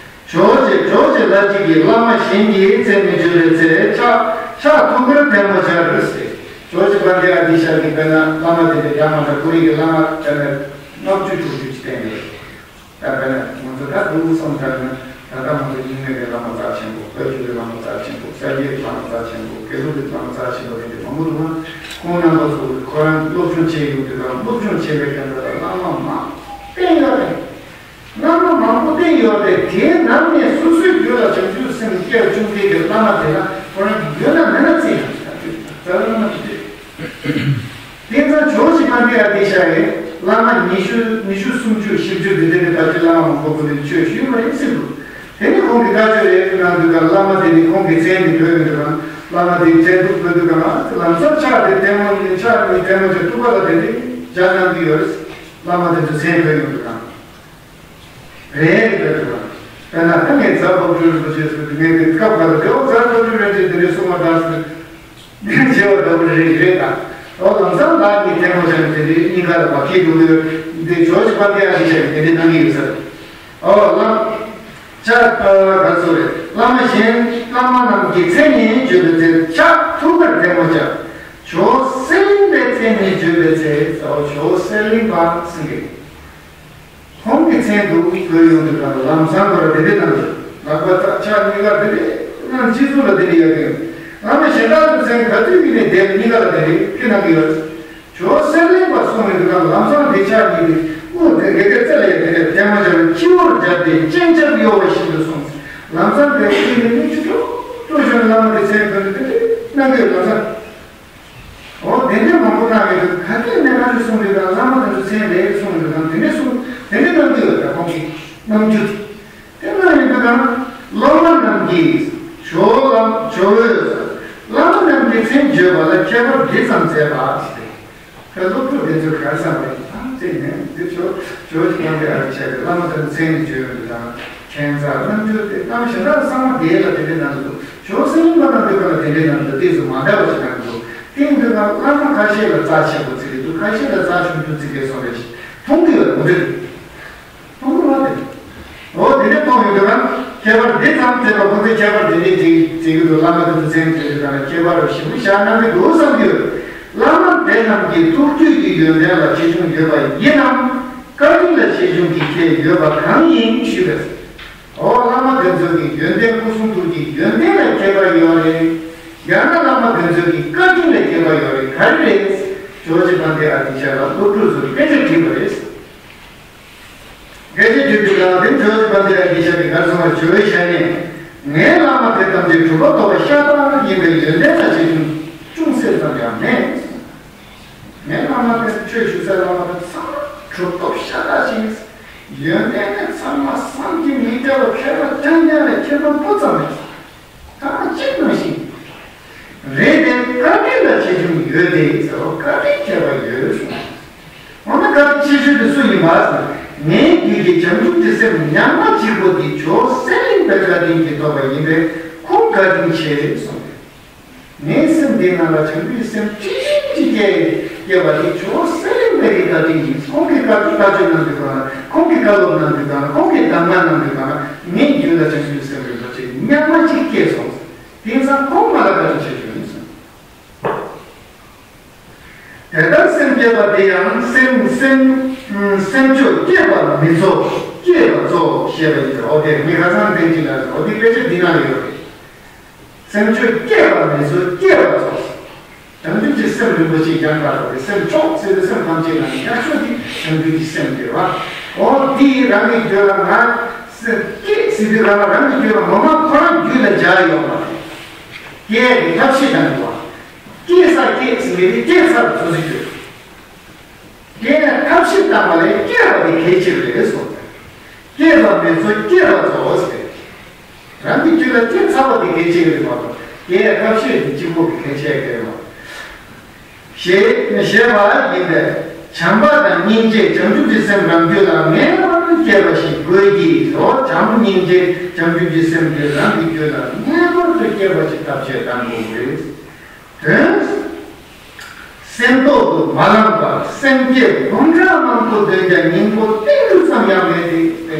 ཇོ་བོ་རྗེ་ཇོ་བོ་རྗེ་ལྷ་གཅིག་གིས་བླ་མ་གཞན་གྱི་མཚན་ནས་བརྗོད་པའི་ཚེ་ཕྱག་ཕྱག་ཐུགས་ཀར་ཐལ་མོ་སྦྱར་ཟེར། ཇོ་བོ་རྗེ་དཔལ་ལྡན་ཨ་ཏི་ཤ་གིས་དཔེར་ན་བླ་མ་དེ་འདྲའི་འདྲ་མ་འདྲ་ཁོ་རང་གི་བླ་མ་དཔེར་ན་ལྔ་བཅུ་དྲུག་ཅུ་ཅིག་བསྟེན་ཡོད། ད་དཔེར་ན་ང་ཚོ་ད་འདུག་བསམ་ཚར་ན་ད་ལྟ་ང་ཚོ་རྙིང་མའི་བླ་མ་རྩ་ཆེན་པོ། བཀའ་བརྒྱུད་པའི་བླ་མ་རྩ་ཆེན་པོ། ས་སྐྱའི་བླ་མ་རྩ་ཆེན་པོ། དགེ་ལུགས་ཀྱི་བླ་མ་རྩ་ཆེན་པོ་དེ་འདྲ་མང་པོ་འདུག་ན་ཁོང་རྣམ་པ་ཚོ་ཁོ་རང་སློབ་སྦྱོང་བྱས་ཡོང་དུས་ད་སློབ་སྦྱོང་བྱས་པའི་དོན་དག་ལ་བླ་མ་མང་པོ་བསྟེན་ཡོད་རེད། བླ་མ་མང་པོ་བསྟེན་ཡོད་པས་དེའི་ནང་ནས་སོ་སོའི་རྒྱུད་ལ་བྱང་ཆུབ་སེམས་སྐྱེ་བཅུག་མཁན་གྱི་བླ་མ་དེ་ལ་ཁོ་རང་གི་ཡོད་ན་མེད་ན་བརྩི་ཡང་ད་དུས་ད་བླ་མ་དེ་རེད། དེང་སང་ཇོ་བོ་རྗེ་དཔལ་ལྡན་ཨ་ཏི་ཤ་ཡིས་བླ་མ་ཉི་ཤུ་ཉི་ཤུ་སུམ་ཅུ་བཞི་བཅུ་འདི་འདྲ་གི་ད་ཅི་བླ་མ་མང་པོ་ཀུན་ནས་ཆོས་ཞུས་མ་རེད་ཟེར་འདུག་དེ་ནི་ཁོང་གིས་བཀའ་ཆོས་རེ་གནང་དུས་ཀ་བླ་མ་དེ་ནི་ཁོང་གི་མཚན་དེ་བོས་ཡོང་དུས་ཀ་བླ་མ་དེའི་མཚན་ཐོག་བོས་དུས་ཀ་ལམ་སང་ཕྱག་དེ་ཐལ་མོ་གཉིས་ཕྱག་གཉིས་ཐལ་མོ་བྱས་ཐུགས་ཀ་ལ་དེ་འདྲའི་སྦྱར་གནང་གི་ཡོད་རེད། བླ་མ་དེ་ཚོ་མཚན་བོས་ཡོང་དུས་ཀ་རེད་རེད་རེད། དཔེར་ན་ད་ངས་རྫ་དཔལ་སྤྲུལ་རིན་པོ་ཆེ་ཟེར་དུས་ངས་དེ་སྐབས་འགའ་ལ་དེའོ་རྫ་དཔལ་སྤྲུལ་རིན་ཆེན་དེ་རེད་གསུང་བ་འདྲ་ཟེར། བྱེད་པ་ལྟ་བུ་རེད་རེད་ད། འོ་ལམ་སང་ལག་གཉིས་ཐལ་མོ་སྦྱར་ནས་དེ་འདྲའི་སྙིང་ག་ལ་བ་ཁྱེད་འགྲོ་གི་ཡོད་འདི་ཇོ་བོ་རྗེ་དཔལ་ལྡན་ཨ་ཏི་ཤ་གིས་དེ་འདྲའི་གནང་གི་ཡོད་ཟེར། འོ་ལམ་ཕྱག་ག་ཚོད་རེད། བླ་མ་གཞན་བླ་མ་རྣམས་ཀྱི་མཚན་ཉིད་བརྗོད་པའི་ཚེ་ཕྱག་ཐུགས་ཀར་ཐལ་མོ་སྦྱར། ཇོ་བོ་གསེར་གླིང་པའི་མཚན་ཉིད་བརྗོད་པའི་ཚེ་ཟེར་བ་ཇོ་བོ་གསེར་གླིང་པ་ཟེར་གི་རེད། ཁོང་གི་མཚན་དུ་བོས་ཡོང་དུས་ཀ་ལམ་སང་ཁོ་ར་དེ་འདྲའི་གནང་གི་ལག་པ་ཕྱག་གཉིས་ཀ་དེ་འདྲའི་གནང་། སྤྱི་ཚོགས་ལ་དེ་འདྲའི་ཡོད་ཀྱི་ཡོད། བླ་མ་གཞན་དག་ཚོའི་མཚན་ག་དུས་ཡིན་ནའི་དེབ་གཉིས་ཀ་ལ་དེ་འདྲའི་ཁྱེད་གནང་གི་ཡོད། ཇོ་བོ་གསེར་གླིང་པ་གསུངས་ཡོང་དུས་ཀ་ལམ་སང་དེ་ཕྱག་གཉིས་དེ་དབུ་དེ་རེ་ཁའི་རྩེ་ལ་ཡོད་དེ་འདྲའི་ཐལ་མོ་སྦྱར་བའི་སྤྱི་བོར་སྦྱར་ཏེ་སྤྱན་ཆབ་གཡོ་བ་བཞིན་དུ་གསུངས། ལམ་སང་དེ་ཡིན་ནའི་མི་ཆུ་ཏོག་ཏོ་བྱུང་བླ་མ་དེ་མཚན་ག་དུས་དེ་འདྲའི་གནང་གི་ཡོད་ལམ་སང་། འོ་དེ་འདྲའི་མང་པོ་གནང་ཡོད་དུས་ག་དུས་ནས་ག་དུས་གསུངས་ཡོད་དམ། བླ་མ་དེ་ཚོ་མཚན་རེད་གསུངས་ཡོད་དམ། དེ་འདྲའི་གསུངས་དེ་འདྲའི་གནང་གི་ཡོད་ད། ཁོང་གིས་གནང་རྒྱུ་དེ་དེ་གནང་ཡོད་དུས་དམ། སློབ་མ་རྣམས་ཀྱིས་ཇོ་བོ་ལམ་ཇོ་བོས་བླ་མ་རྣམས་ཀྱི་མཚན་བརྗོད་པ་ལ་ཁྱད་པར་འདི་ཙམ་མཛད་པ་ཞེས་ཏེ། ད་སློབ་ཕྲུག་དེ་ཚོས་ག་རེ་བསམ་པ་ཡིན་ད་བརྩིས་ནས་འདི་ཇོ་ཇོ་བོ་རྗེ་དཔལ་ལྡན་ཨ་ཏི་ཤ་གིས་བླ་མ་དེ་ཚོ་མཚན་ནས་བརྗོད་ཡོད་དུས་དམ། ཁྱད་མཚར་རྣམ་འགྱུར་དེ་གཏམ་གཞན་དག་ཚང་མ་དེ་ལ་དེ་འདྲའི་གནང་གི་འདུག་ཇོ་བོ་གསེར་གླིང་པ་དང་འདོད་པ་ལ་དེ་འདྲའི་གནང་གི་འདུག་ཏོག་ཙམ་མ་འདྲ་བ་ཞིག་གནང་གི་འདུག་དེ་ཡིན་དུས་ན་བླ་མ་ཁ་ཤས་ལ་རྩ་ཆེན་པོ་བརྩི་གི་འདུག་ཁ་ཤས་ལ་རྩ་ཆུང་ཆུང་བརྩི་གི་སོང་རེད། མཐོང་གི་ཡོད་རེད། མཐོང་གི་རེད། འོ་དེ་འདྲ་མཐོང་ཡོད་དུས་ན་ཁྱད་པར་འདི་ཙམ་བརྩི་བ་ཁོ་ཚོས་ཁྱད་པར་དེ་འདྲའི་བརྩི་བརྩི་གི་འདུག་བླ་མ་དེ་ཚོ་མཚན་བརྗོད་དུས་ན་ཁྱད་པར་ཞིབ་པོ་བཞག་གནང་གི་འདུག་བསམ་གི་ཡོད། བླ་མ་དེ་རྣམས་ཀྱི་ཐུགས་རྒྱུད་ཀྱི་ཡོན་ཏན་ལ་ཆེ་ཆུང་ཡོད་པ་ཡིན་ནམ། བཀའ་དྲིན་ལ་ཆེ་ཆུང་གི་ཁྱད་ཡོད་པ་གང་ཡིན་ཞུས་པས། འོ་བླ་མ་དེ་ཚོ་གི་ཡོན་ཏན་སྐུ་གསུང་ཐུགས་ཀྱི་ཡོན་ཏན་ལ་ཁྱད་པར་ཡོད་རེད། ཡང་ན་བླ་མ་དེ་ཚོ་གི་བཀའ་དྲིན་ལ་ཁྱད་པར་ཡོད་རེད། ག་རེ་རེད། ཇོ་བོ་རྗེ་དཔལ་ལྡན་ཨ་ཏི་ཤ་ལ་སློབ་ཕྲུག་ཚོ་གི་དཔེ་ཆ་བྲིས་པ་རེད། སྐད་ཆ་བརྗོད་དུས་ལ་དེ་ཇོ་བོ་རྗེ་དཔལ་ལྡན་ཨ་ཏི་ཤ་གིས་ག་རེ་གསུངས་པ། ཇོ་བོའི་ཞལ་ནས། ངའི་བླ་མ་དེ་ཐམས་ཅད་གྲུབ་པ་ཐོབ་པ་ཤ་སྟག་ཡིན་པའི་ཡོན་ཏན་ལ་ཆེ་ཆུང་ཅུང་ཟད་ཙམ་ཡང་མེད། ངའི་བླ་མ་དེ་ཆོས་ཞུ་སའི་བླ་མ་དེ་ཚང་མ་གྲུབ་ཐོབ་ཤ་སྟག་ཅིག་ཡིན། ཡོན་ཏན་ནི་ཚང་མ་བསམ་གྱིས་མི་ཁྱབ་པ། མཁས་པ་རྐྱང་རྐྱང་ལས་མཁས་པ་སྤུ་ཙམ་མེད། ཐ་མ་གཅིག་ནང་བཞིན་རེད་དེ། བཀའ་དྲིན་ལ་ཆེ་ཆུང་ཡོད་དེ་ཟེར་བ། བཀའ་དྲིན་ཁྱད་པར་ཡོད་གསུངས། འོ་ན་བཀའ་དྲིན་ཆེ་ཤོས་དེ་སུ་ཡིན་པ་ཟེར་ན། ངའི་རྒྱུད་ཀྱི་བྱང་ཆུབ་ཀྱི་སེམས་ཉག་མ་གཅིག་པོ་དེ་ཇོ་བོ་གསེར་གླིང་པའི་བཀའ་དྲིན་གྱིས་ཐོབ་པ་ཡིན་པས་ཁོང་བཀའ་དྲིན་ཆེ་གསུངས། ངའི་སེམས་འདི་ནང་ལ་བྱང་ཆུབ་སེམས་ཅི་ཞིག་སྐྱེ་སྐྱེ་བ་དེ་ཇོ་བོ་གསེར་གླིང་པའི་བཀའ་དྲིན་ཡིན། ཁོང་གིས་བཀའ་བཀའ་ཆོས་གནང་དུས་གང་ལ། ཁོང་གིས་བཀའ་སློབ་གནང་དུས་གང་ལ། ཁོང་གིས་གདམས་ངག་གནང་དུས་གང་ལ། ངའི་རྒྱུད་ལ་བྱང་ཆུབ་སེམས་རིན་པོ་ཆེ་ཉག་མ་གཅིག་སྐྱེས་སོང་། དེང་སང་ཁོང་ང་ལ་བཀའ་དྲིན་ཆེ་ཤོས་ཡིན་གསུངས། དེ་ལྟར་སེམས་བསྐྱེད་པ་དེ་ཡང་སེམས་སེམས་སེམས་བསྐྱེད་པ་མི་རྫོགས་བསྐྱེད་པ་རྫོགས་ཞེས་པ་ཡིན། འོ་དེ་ངས་ཁ་སང་བསྟན་གྱི་ལ། འོ་དེ་དཔེ་ཆ་འདི་ནང་ལ་ཡོད་རེད། སེམས་བསྐྱེད་པ་མི་རྫོགས་བསྐྱེད་པ་རྫོགས། བྱང་ཆུབ་ཀྱི་སེམས་རིན་པོ་ཆེ་ཡང་དག་པའི་སེམས་མཆོག་ཟེར་བའི་སེམས་ཐམས་ཅད་ལ་ཡག་ཤོས་དེ་བྱང་ཆུབ་ཀྱི་སེམས་དེ་རེད་བ། འོ་དེ་རང་གི་རྒྱུད་ལ་ང་སེམས་བསྐྱེད་ཟེར་དུས་རང་རང་གི་རྒྱུད་ལ་ངོ་མ་ཁོ་རང་རྒྱུད་ལ་སྦྱར་ཡོད་པ་རེད། སྐྱེ་ཡག་གི་ཐབས་ཤེས་དང་འདུ་བ། སྐྱེ་ས་སྐྱེ་ཟེར་མཁན་དེ་སྐྱེ་ཚར་བ་ཚོ་ཟེར་རྒྱུ་རེད། སྐྱེ་ཡག་ཐབས་ཤེས་བཏང་བ་ལས་སྐྱེ་བ་དེ་གལ་ཆེ་བ་རེད་གསུངས། སྐྱེ་བ་མི་རྫོགས་བསྐྱེད་པ་རྫོགས་ཟེར། རང་གི་རྒྱུད་ལ་སྐྱེ་ཚར་བ་དེ་གལ་ཆེ་བ་རེད་མ་གཏོགས། སྐྱེ་ཡག་ཐབས་ཤེས་དེ་གཅིག་པོ་གི་གལ་ཆེ་གི་རེད་མ་གཏོགས། ཞེས་ཞེས་པ་ཡིན་པས། བྱམས་པ་དང་སྙིང་རྗེ་བྱང་ཆུབ་ཀྱི་སེམས་རང་རྒྱུད་ལ་ངེས་པར་དུ་སྐྱེ་བ་ཞིག་དགོས་ཀྱི་རེད། བྱམས་སྙིང་རྗེ་བྱང་ཆུབ་ཀྱི་སེམས་དེ་རང་གི་རྒྱུད་ལ་ངེས་པར་དུ་སྐྱེ་བ་ཞིག་ཐབས་ཤེས་གཏང་དགོས་རེད། དོན། སེམས་ཐོག་ཏུ་མ་ལངས་པར་སེམས་བསྐྱེད་འབུམ་ཕྲག་མང་པོ་འདོན་ཀྱང་སྙིང་པོ་ཏིལ་འབྲུ་ཙམ་ཡང་མེད་དེ།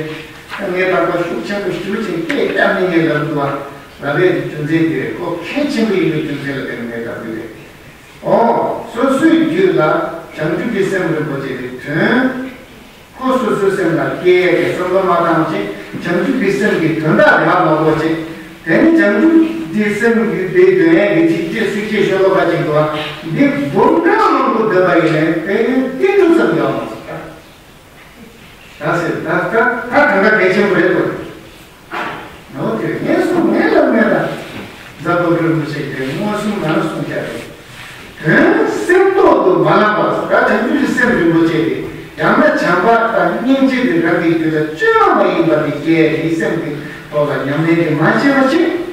ངས་དག་པ་ཤུགས་ཆེན་པོ་ཞུ་ཅིང་སྐད་བརྒྱབ་ནས་ངས་ལབ་འདུག་བ། ལབ་པའི་རྒྱུ་མཚན་དེ་ཁོ་གལ་ཆེན་པོ་ཡིན་པའི་རྒྱུ་མཚན་ལ་བརྟེན་ནས་ལབ་ཀྱི་རེད། འོ། སོ་སོའི་རྒྱུད་ལ་བྱང་ཆུབ་ཀྱི་སེམས་རིན་པོ་ཆེ་དེ་དོན། ཁོ་སོ་སོའི་སེམས་ལ་སྐྱེ་ཡས་ཀྱི་བསམ་བློ་མ་བཏང་ཅིང་། བྱང་ཆུབ་ཀྱི་སེམས་ཀྱི་དོན་དག་དེ་ཧ་མ་གོ་ཅིང་། དེ་ནི་བྱང་ཆུབ་ཀྱི་སེམས་ཀྱི་དེའི་དོན་ཡས་ཀྱི་ཚིགས་བཅད་ཚིགས་བཅད་ཤོ་ལོ་ཀ་ཅིག་འདུག་བ། འདི་འབུམ་ཕྲག་མང་པོ་འདོན་པ་ཡིན་ནའི་དེ་ནི་ཏིལ་འབྲུ་ཙམ་ཡོད་མ་སོང་ད། ད་ཟེར་ད་ད་ད་གང་ག་གལ་ཆེན་པོ་རེད་དོ། འོ་དེ་ངས་གསུངས། ངས་ལབ་མེད་ད། རྫ་པོ་ཀྲུང་མི་ཤེས་དེ་མངོན་སུམ་ང་གསུངས་བྱ་རེད། དོན་སེམས་ཐོག་ཏུ་མ་ལངས་པར་ད་བྱང་ཆུབ་ཀྱི་སེམས་རིན་པོ་ཆེ་དེ། ཡང་ན་བྱམས་པ་དང་སྙིང་རྗེ་དེ་རང་གི་རྒྱུད་ལ་བཅོས་མ་ཡིན་པ་དེ་སྐྱེ་ཡི་སེམས་ཀྱི་ཐོག་ལ་ཉམས་ལེན་དེ་མ་བྱས་པ་ཅིག།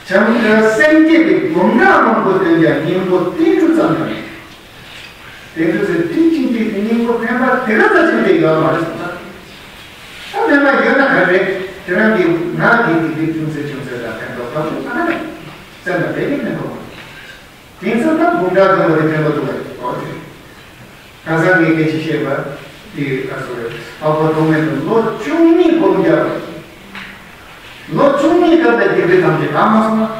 བྱམས་སེམས་བསྐྱེད་དེ་འབུམ་ཕྲག་མང་པོ་འདོན་ཀྱང་སྙིང་པོ་ཏིལ་འབྲུ་ཙམ་ཡང་མེད། དེ་འདྲ་ཟེར་དུས་གཅིག་དེ་སྙིང་པོ་ཕན་པ་དེ་ག་ཚ་ཅིག་དེ་ཡོད་མ་རེད་ཟེར་ན། ད་ཕན་པ་ཡོད་ན་ག་རེ། དེ་རང་གི་ངག་གི་དེ་དེ་ཅུང་ཟད་ཅུང་ཟད་ལ་ཕན་ཐོགས་ཁག་པོ་ཙ་ན་རེད། སེམས་ལ་དེ་གི་ཕན་ཐོགས་མ་རེད། དེང་སང་ད་འབུམ་ཕྲག་ཙམ་པ་དེ་ཕན་པ་འདུག་ག་རེད། ཨོ་དེ་ཁ་སང་ངས་སྐད་ཆ་བཤད་པ་དེ་ག་ཚོད་རེད། འཕགས་པ་ཐོགས་མེད་དུ་ལོ་བཅུ་གཉིས་སྒོམ་རྒྱབ། ལོ་བཅུ་གཉིས་སྐབས་ལ་སྡིག་སྒྲིབ་ཐམས་ཅད་དག་མ་སོང་ན།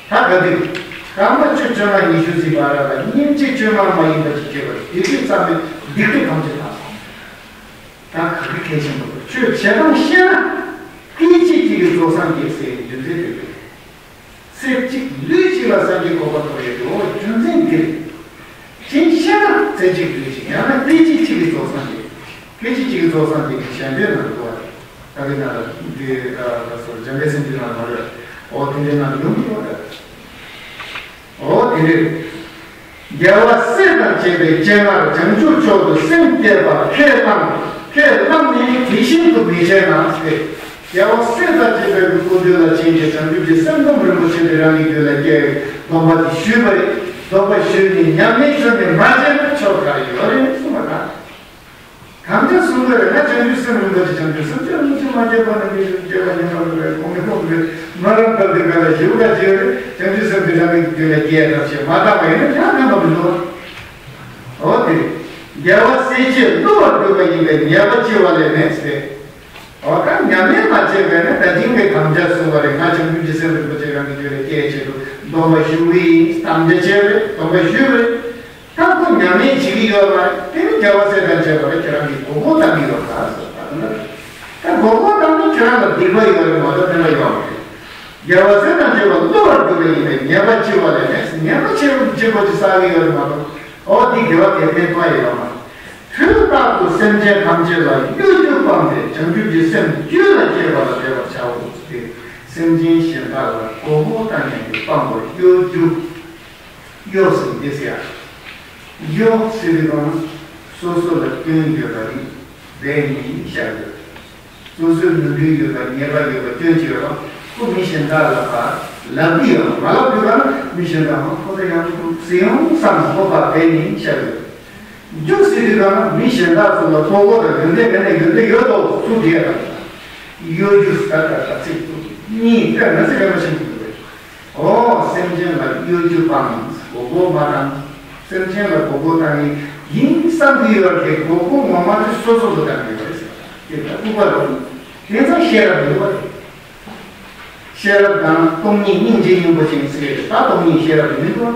ད་ག་དུས། སྐར་མ་བཅུ་བཅོ་ལྔ་ཉི་ཤུ་ཟིན་པ་ར་ལ་སྙིང་རྗེ་བཅོས་མ་མ་ཡིན་པ་ཅིག་སྐྱེས་པ་རེད། དེ་དུས་ཙམ་ནས་སྡིག་སྒྲིབ་ཐམས་ཅད་དག་སོང་། ད་ག་གི་གལ་ཆེན་པོ་རེད། ཆོས་བྱེད་སྟངས་ཤེས་ན། སྐད་ཅིག་གཅིག་གིས་རྫོགས་སངས་རྒྱས་ཟེར་བའི་རྒྱུ་མཚན་དེ་རེད། ཚེ་གཅིག་ལུས་གཅིག་ལ་སངས་རྒྱས་གོ་འཕང་ཐོབ་ཡོད་དོ། རྒྱུ་མཚན་འདིར། དེ་ཤེས་ན་ཚེ་གཅིག་ལུས་གཅིག། ཡང་ན་སྐད་ཅིག་གཅིག་གིས་རྫོགས་སངས་རྒྱས། སྐད་ཅིག་གཅིག་གིས་རྫོགས་སངས་རྒྱས་ཀྱི་ཞལ་འདོན་ནང་དུ་བ། ད་གི་ན་ལ་འདི་ལ་སོགས་འཇམ་དཔལ་སེམས་འདུས་ནང་ལ་མ་རེད། འོ་དེ་འདྲའི་ནང་ཡོང་གི་ཡོད་རེད། འོ་དེ་འདྲའི། རྒྱལ་བ་སྲས་དང་བཅས་པའི་སྤྱན་སྔར་བྱང་ཆུབ་མཆོག་ཏུ་སེམས་བསྐྱེད་པ་ཁས་བླངས། ཁས་བླངས་ནས་དེ་བཞིན་དུ་མི་བྱེད་ན་སྟེ། རྒྱལ་བ་སྲས་དང་བཅས་པའི་སྐུ་མདུན་ལ་ཕྱིན་ཏེ་བྱང་ཆུབ་ཀྱི་སེམས་སྒོམ་རིན་པོ་ཆེ་དེ་རང་གི་རྒྱུད་ལ་སྐྱེ་བའི་སྡོམ་པ་དེ་ཞུས་པ་རེད། སྡོམ་པ་ཞུས་ནས་ཉམས་ལེན་ཞུས་ནས་མ་བྱས་ན་ཆོ་ག་རེ་ཡོད་རེད་གསུངས་པ་དང་། དམ་བཅའ་གསུང་གི་རེད་ན། བྱང་ཆུབ་སེམས་རིན་པོ་ཆེ་བྱང་ཆུབ་སེམས་བསྐྱེད་རིན་པོ་ཆེ་མ་སྐྱེས་པ་ན་ངེས་སུ་སྐྱེ་བ་ཉམས་པ་རེད། གོང་མི་གོང་མི་མ་རང་ཐབས་དེ་ག་ལ་ཞིབ་ག་བྱེད་རེད། བྱང་ཆུབ་སེམས་དེ་རང་གི་རྒྱུད་ལ་སྐྱེ་ཐབས་ཤེས་མ་བཏང་བ་ཡིན་ན་ཡང་ཕན་པ་མི་འདུག་འོ་དེ། རྒྱལ་བ་སྲས་བཅས་བསླུ་བར་གྱུར་པ་ཡིན་པས་ཉེས་པ་ཅི་བ་ལས་མེད་ཟེར། འོ་ད་ཉམས་ལེན་མ་བྱས་པས་ན་ད་ཅིང་གི་དམ་བཅའ་གསུང་བ་རེད། ང་བྱང་ཆུབ་ཀྱི་སེམས་རིན་པོ་ཆེ་རང་གི་རྒྱུད་ལ་སྐྱེ་ཆེད་དུ་སྡོམ་པ་ཞུ་གི་ཡིན། དམ་བཅའ་བྱས་རེད། སྡོམ་པ་ཞུས་རེད། ད་ཁོ་ཉམས་ལེན་བྱེད་ཀྱི་ཡོད་མ་རེད། དེ་ནི་རྒྱལ་བ་སྲས་དང་བཅས་པ་ལ་ཁྱེད་རང་གིས་མགོ་སྐོར་བཏང་གི་ཡོད་ག་ཟེར། ད་དེ་འདྲ་རེད། ད་མགོ་སྐོར་བཏང་ན་ རང་ལ་སྡིག་པ་ཡོད་རེད་མ་གཏོགས་ཕན་པ་ཡོད་མ་རེད། དགེ་བ་སེམས་དང་བཅས་པ་སླུ་བར་འགྱུར་བ་ཡིན་པས། ཉེས་པ་ལྕི་བ་ལས་ནི་ཉེས་པ་ཆེ་བ་ཆེ་བ་ཅིག་བསགས་ཀྱི་ཡོད་རེད་མ་གཏོགས། འོ་འདི་དགེ་བ་དེ་ཕན་ཐོགས་ཡོད་མ་རེད། དུས་རྟག་ཏུ་སེམས་ཅན་ཐམས་ཅད་ལ་གཡོ་སྒྱུ་སྤངས་ཏེ་བྱང་ཆུབ་ཀྱི་སེམས་རྒྱུད་ལ་སྐྱེ་བ་ལ་འབད་པར་བྱའོ། དེ་སེམས་ཅན་གཞན་དག་ལ་མགོ་སྐོར་བཏང་མཁན་དེ་སྤངས་པར་གཡོ་སྒྱུ། གཡོ་ཟེར་འདི་ཟེར་ཡ། གཡོ་ཟེར་བའི་སྒང་ལ་སོ་སོ་ལ་སྐྱོན་ཡོད་པ་རིགས་སྦས་ནས་བཞག་ཡོད། སོ་སོའི་ནོར་འཁྲུལ་ཡོད་པ་ཉེས་པ་ཡོད་པ་སྐྱོན་ཅིག་ཡོད་པ་ཁོ་མི་གཞན་དག་ལ་ཕར་ལབ་ཀྱི་ཡོད་པ་མ་ལབ་དུས་ག་ལ་མི་གཞན་དག་མ་ཁོ་ཚོ་ཡག་པོ་འདུག་ཟེར་ཡོང་བསམ་ནས་ཁོ་ཕར་སྦས་ནས་བཞག་ཡོད། སྒྱུ་ཟེར་དུས་ག་ལ་མི་གཞན་དག་ཚོ་ལ་ཐོ་གོ་དང་ཡོན་ཏན་ག་ནས་ཡོན་ཏན་ཡོད་དོ་ཚུར་བྲིས་ཡ་དང་། གཡོ་སྒྱུ་ཟེར་ད་ད་ཚིག་གཉིས་ཀ་ན་ཚིག་རེ་མ་ཤེས་འདུག་རེད། ཨོ་སེམས་ཅན་ལ་གཡོ་སྒྱུ་སྤངས། མགོ་སྐོར་མ་བཏང་། སེམས་ཅན་ལ་མགོ་སྐོར་བཏང་ཡིན་ཡིན་བསམ་གྱི་ཡོད་དེ་མགོ་སྐོར་ངོ་མ་དེ་སོ་སོ་ལ་བཏང་གི་ཡོད་རེད་ཟེར་བ་དེ་ལྟ་ལྐུགས་པ་རེད། དེ་ཚོ་ཤེས་རབ་ཡོད་པ་རེད། ཤེས་རབ་དང་སྟོང་ཉིད་སྙིང་རྗེ་སྙིང་པོ་ཅན་ཟེར་ད་སྟོང་ཉིད་ཤེས་རབ་མིན་འགྲོ།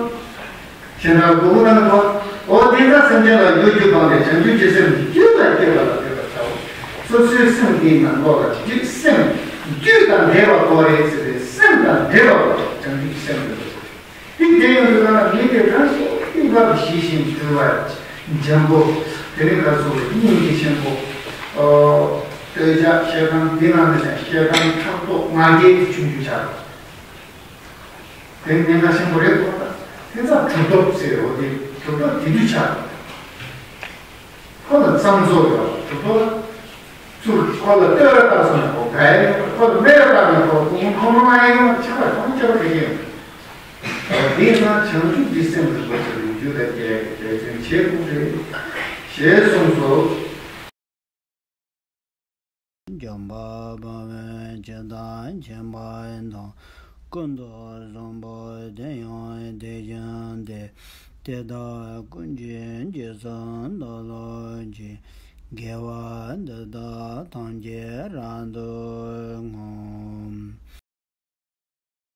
གཞན་དག་མགོ་སྐོར་བཏང་གི་འགྲོ། ཨོ་དེ་ཚོ་སེམས་ཅན་ལ་གཡོ་སྒྱུ་སྤངས་ཏེ་བྱང་ཆུབ་ཀྱི་སེམས་ཀྱི་རྒྱུད་ལ་སྐྱེ་བ་ལ་འབད་པར་བྱའོ། སོ་སོའི་སེམས་དེའི་ནང་ལོགས་ལ་ཅིག་སེམས་རྒྱུད་དང་འབྲེལ་བ་དགོས་རེད་ཟེར་ཏེ་སེམས་དང་འབྲེལ་བ་དགོས་བྱང་ཆུབ་ཀྱི་སེམས་དེ་ལ། དེ་དེ་ཡོང་དུས་ན་མི་དེ་རང་བཞིན་གཏིང་ལ་ཞི་ཞིང་དུལ་བ་འཇམ་པོ། དེ་ནི་ག་སོགས་སྙིང་རྗེ་ཆེན་པོ། ཨོ། སྟོད་ཆ་ཤེལ་དཀར་འདི་ནང་ནས་ཤེལ་དཀར་ཕྲག་དོག་ང་རྒྱལ་གྱི་ཆུང་ཆུང་ཆགས། དེ་ཉེན་ཁ་ཆེན་པོ་རེད་གོ། དེ་ཚ་གྲུབ་ཐོབ་ཟེར་འོ་དེ་གྲུབ་ཐོབ་དེ་དུས་ཆགས། ཁོ་ལ་བསམ་ཚོར་ཡོད་གྲུབ་ཐོབ་ལ། ཚུར་ཁོ་ལ་ལྟོས་ར་བཏང་སོང་ན་ཁོ་དགའ་ཡ་ཡོད། ཁོ་ལ་སྨད་ར་བཏང་ན་ཁོ་ཁོ་ཁོ་མོ་མ་ཡ་ཡོད་ཆགས་པ་ཁོ་མོ་ཆགས་པ་དེ་གས་ཡོད། དེས་ན་བྱང་ཆུབ་ཀྱི་སེམས་ལ་འགོད་པའི་རྒྱུ་དང་རྒྱལ་གྱི་འབད་བརྩོན་བྱེད་དགོས་རེད། ཞེས་གསུངས་སོ། འཇམ་དཔལ་དཔའ་བོས་ཇི་ལྟར་མཁྱེན་པ་དང་། ཀུན་ཏུ་བཟང་པོ་དེ་ཡང་དེ་བཞིན་ཏེ། དེ་དག་ཀུན་གྱི་རྗེས་སུ་བདག་སློབ་ཅིང་། དགེ་བ་འདི་དག་ཐམས་ཅད་རབ་ཏུ་བསྔོ།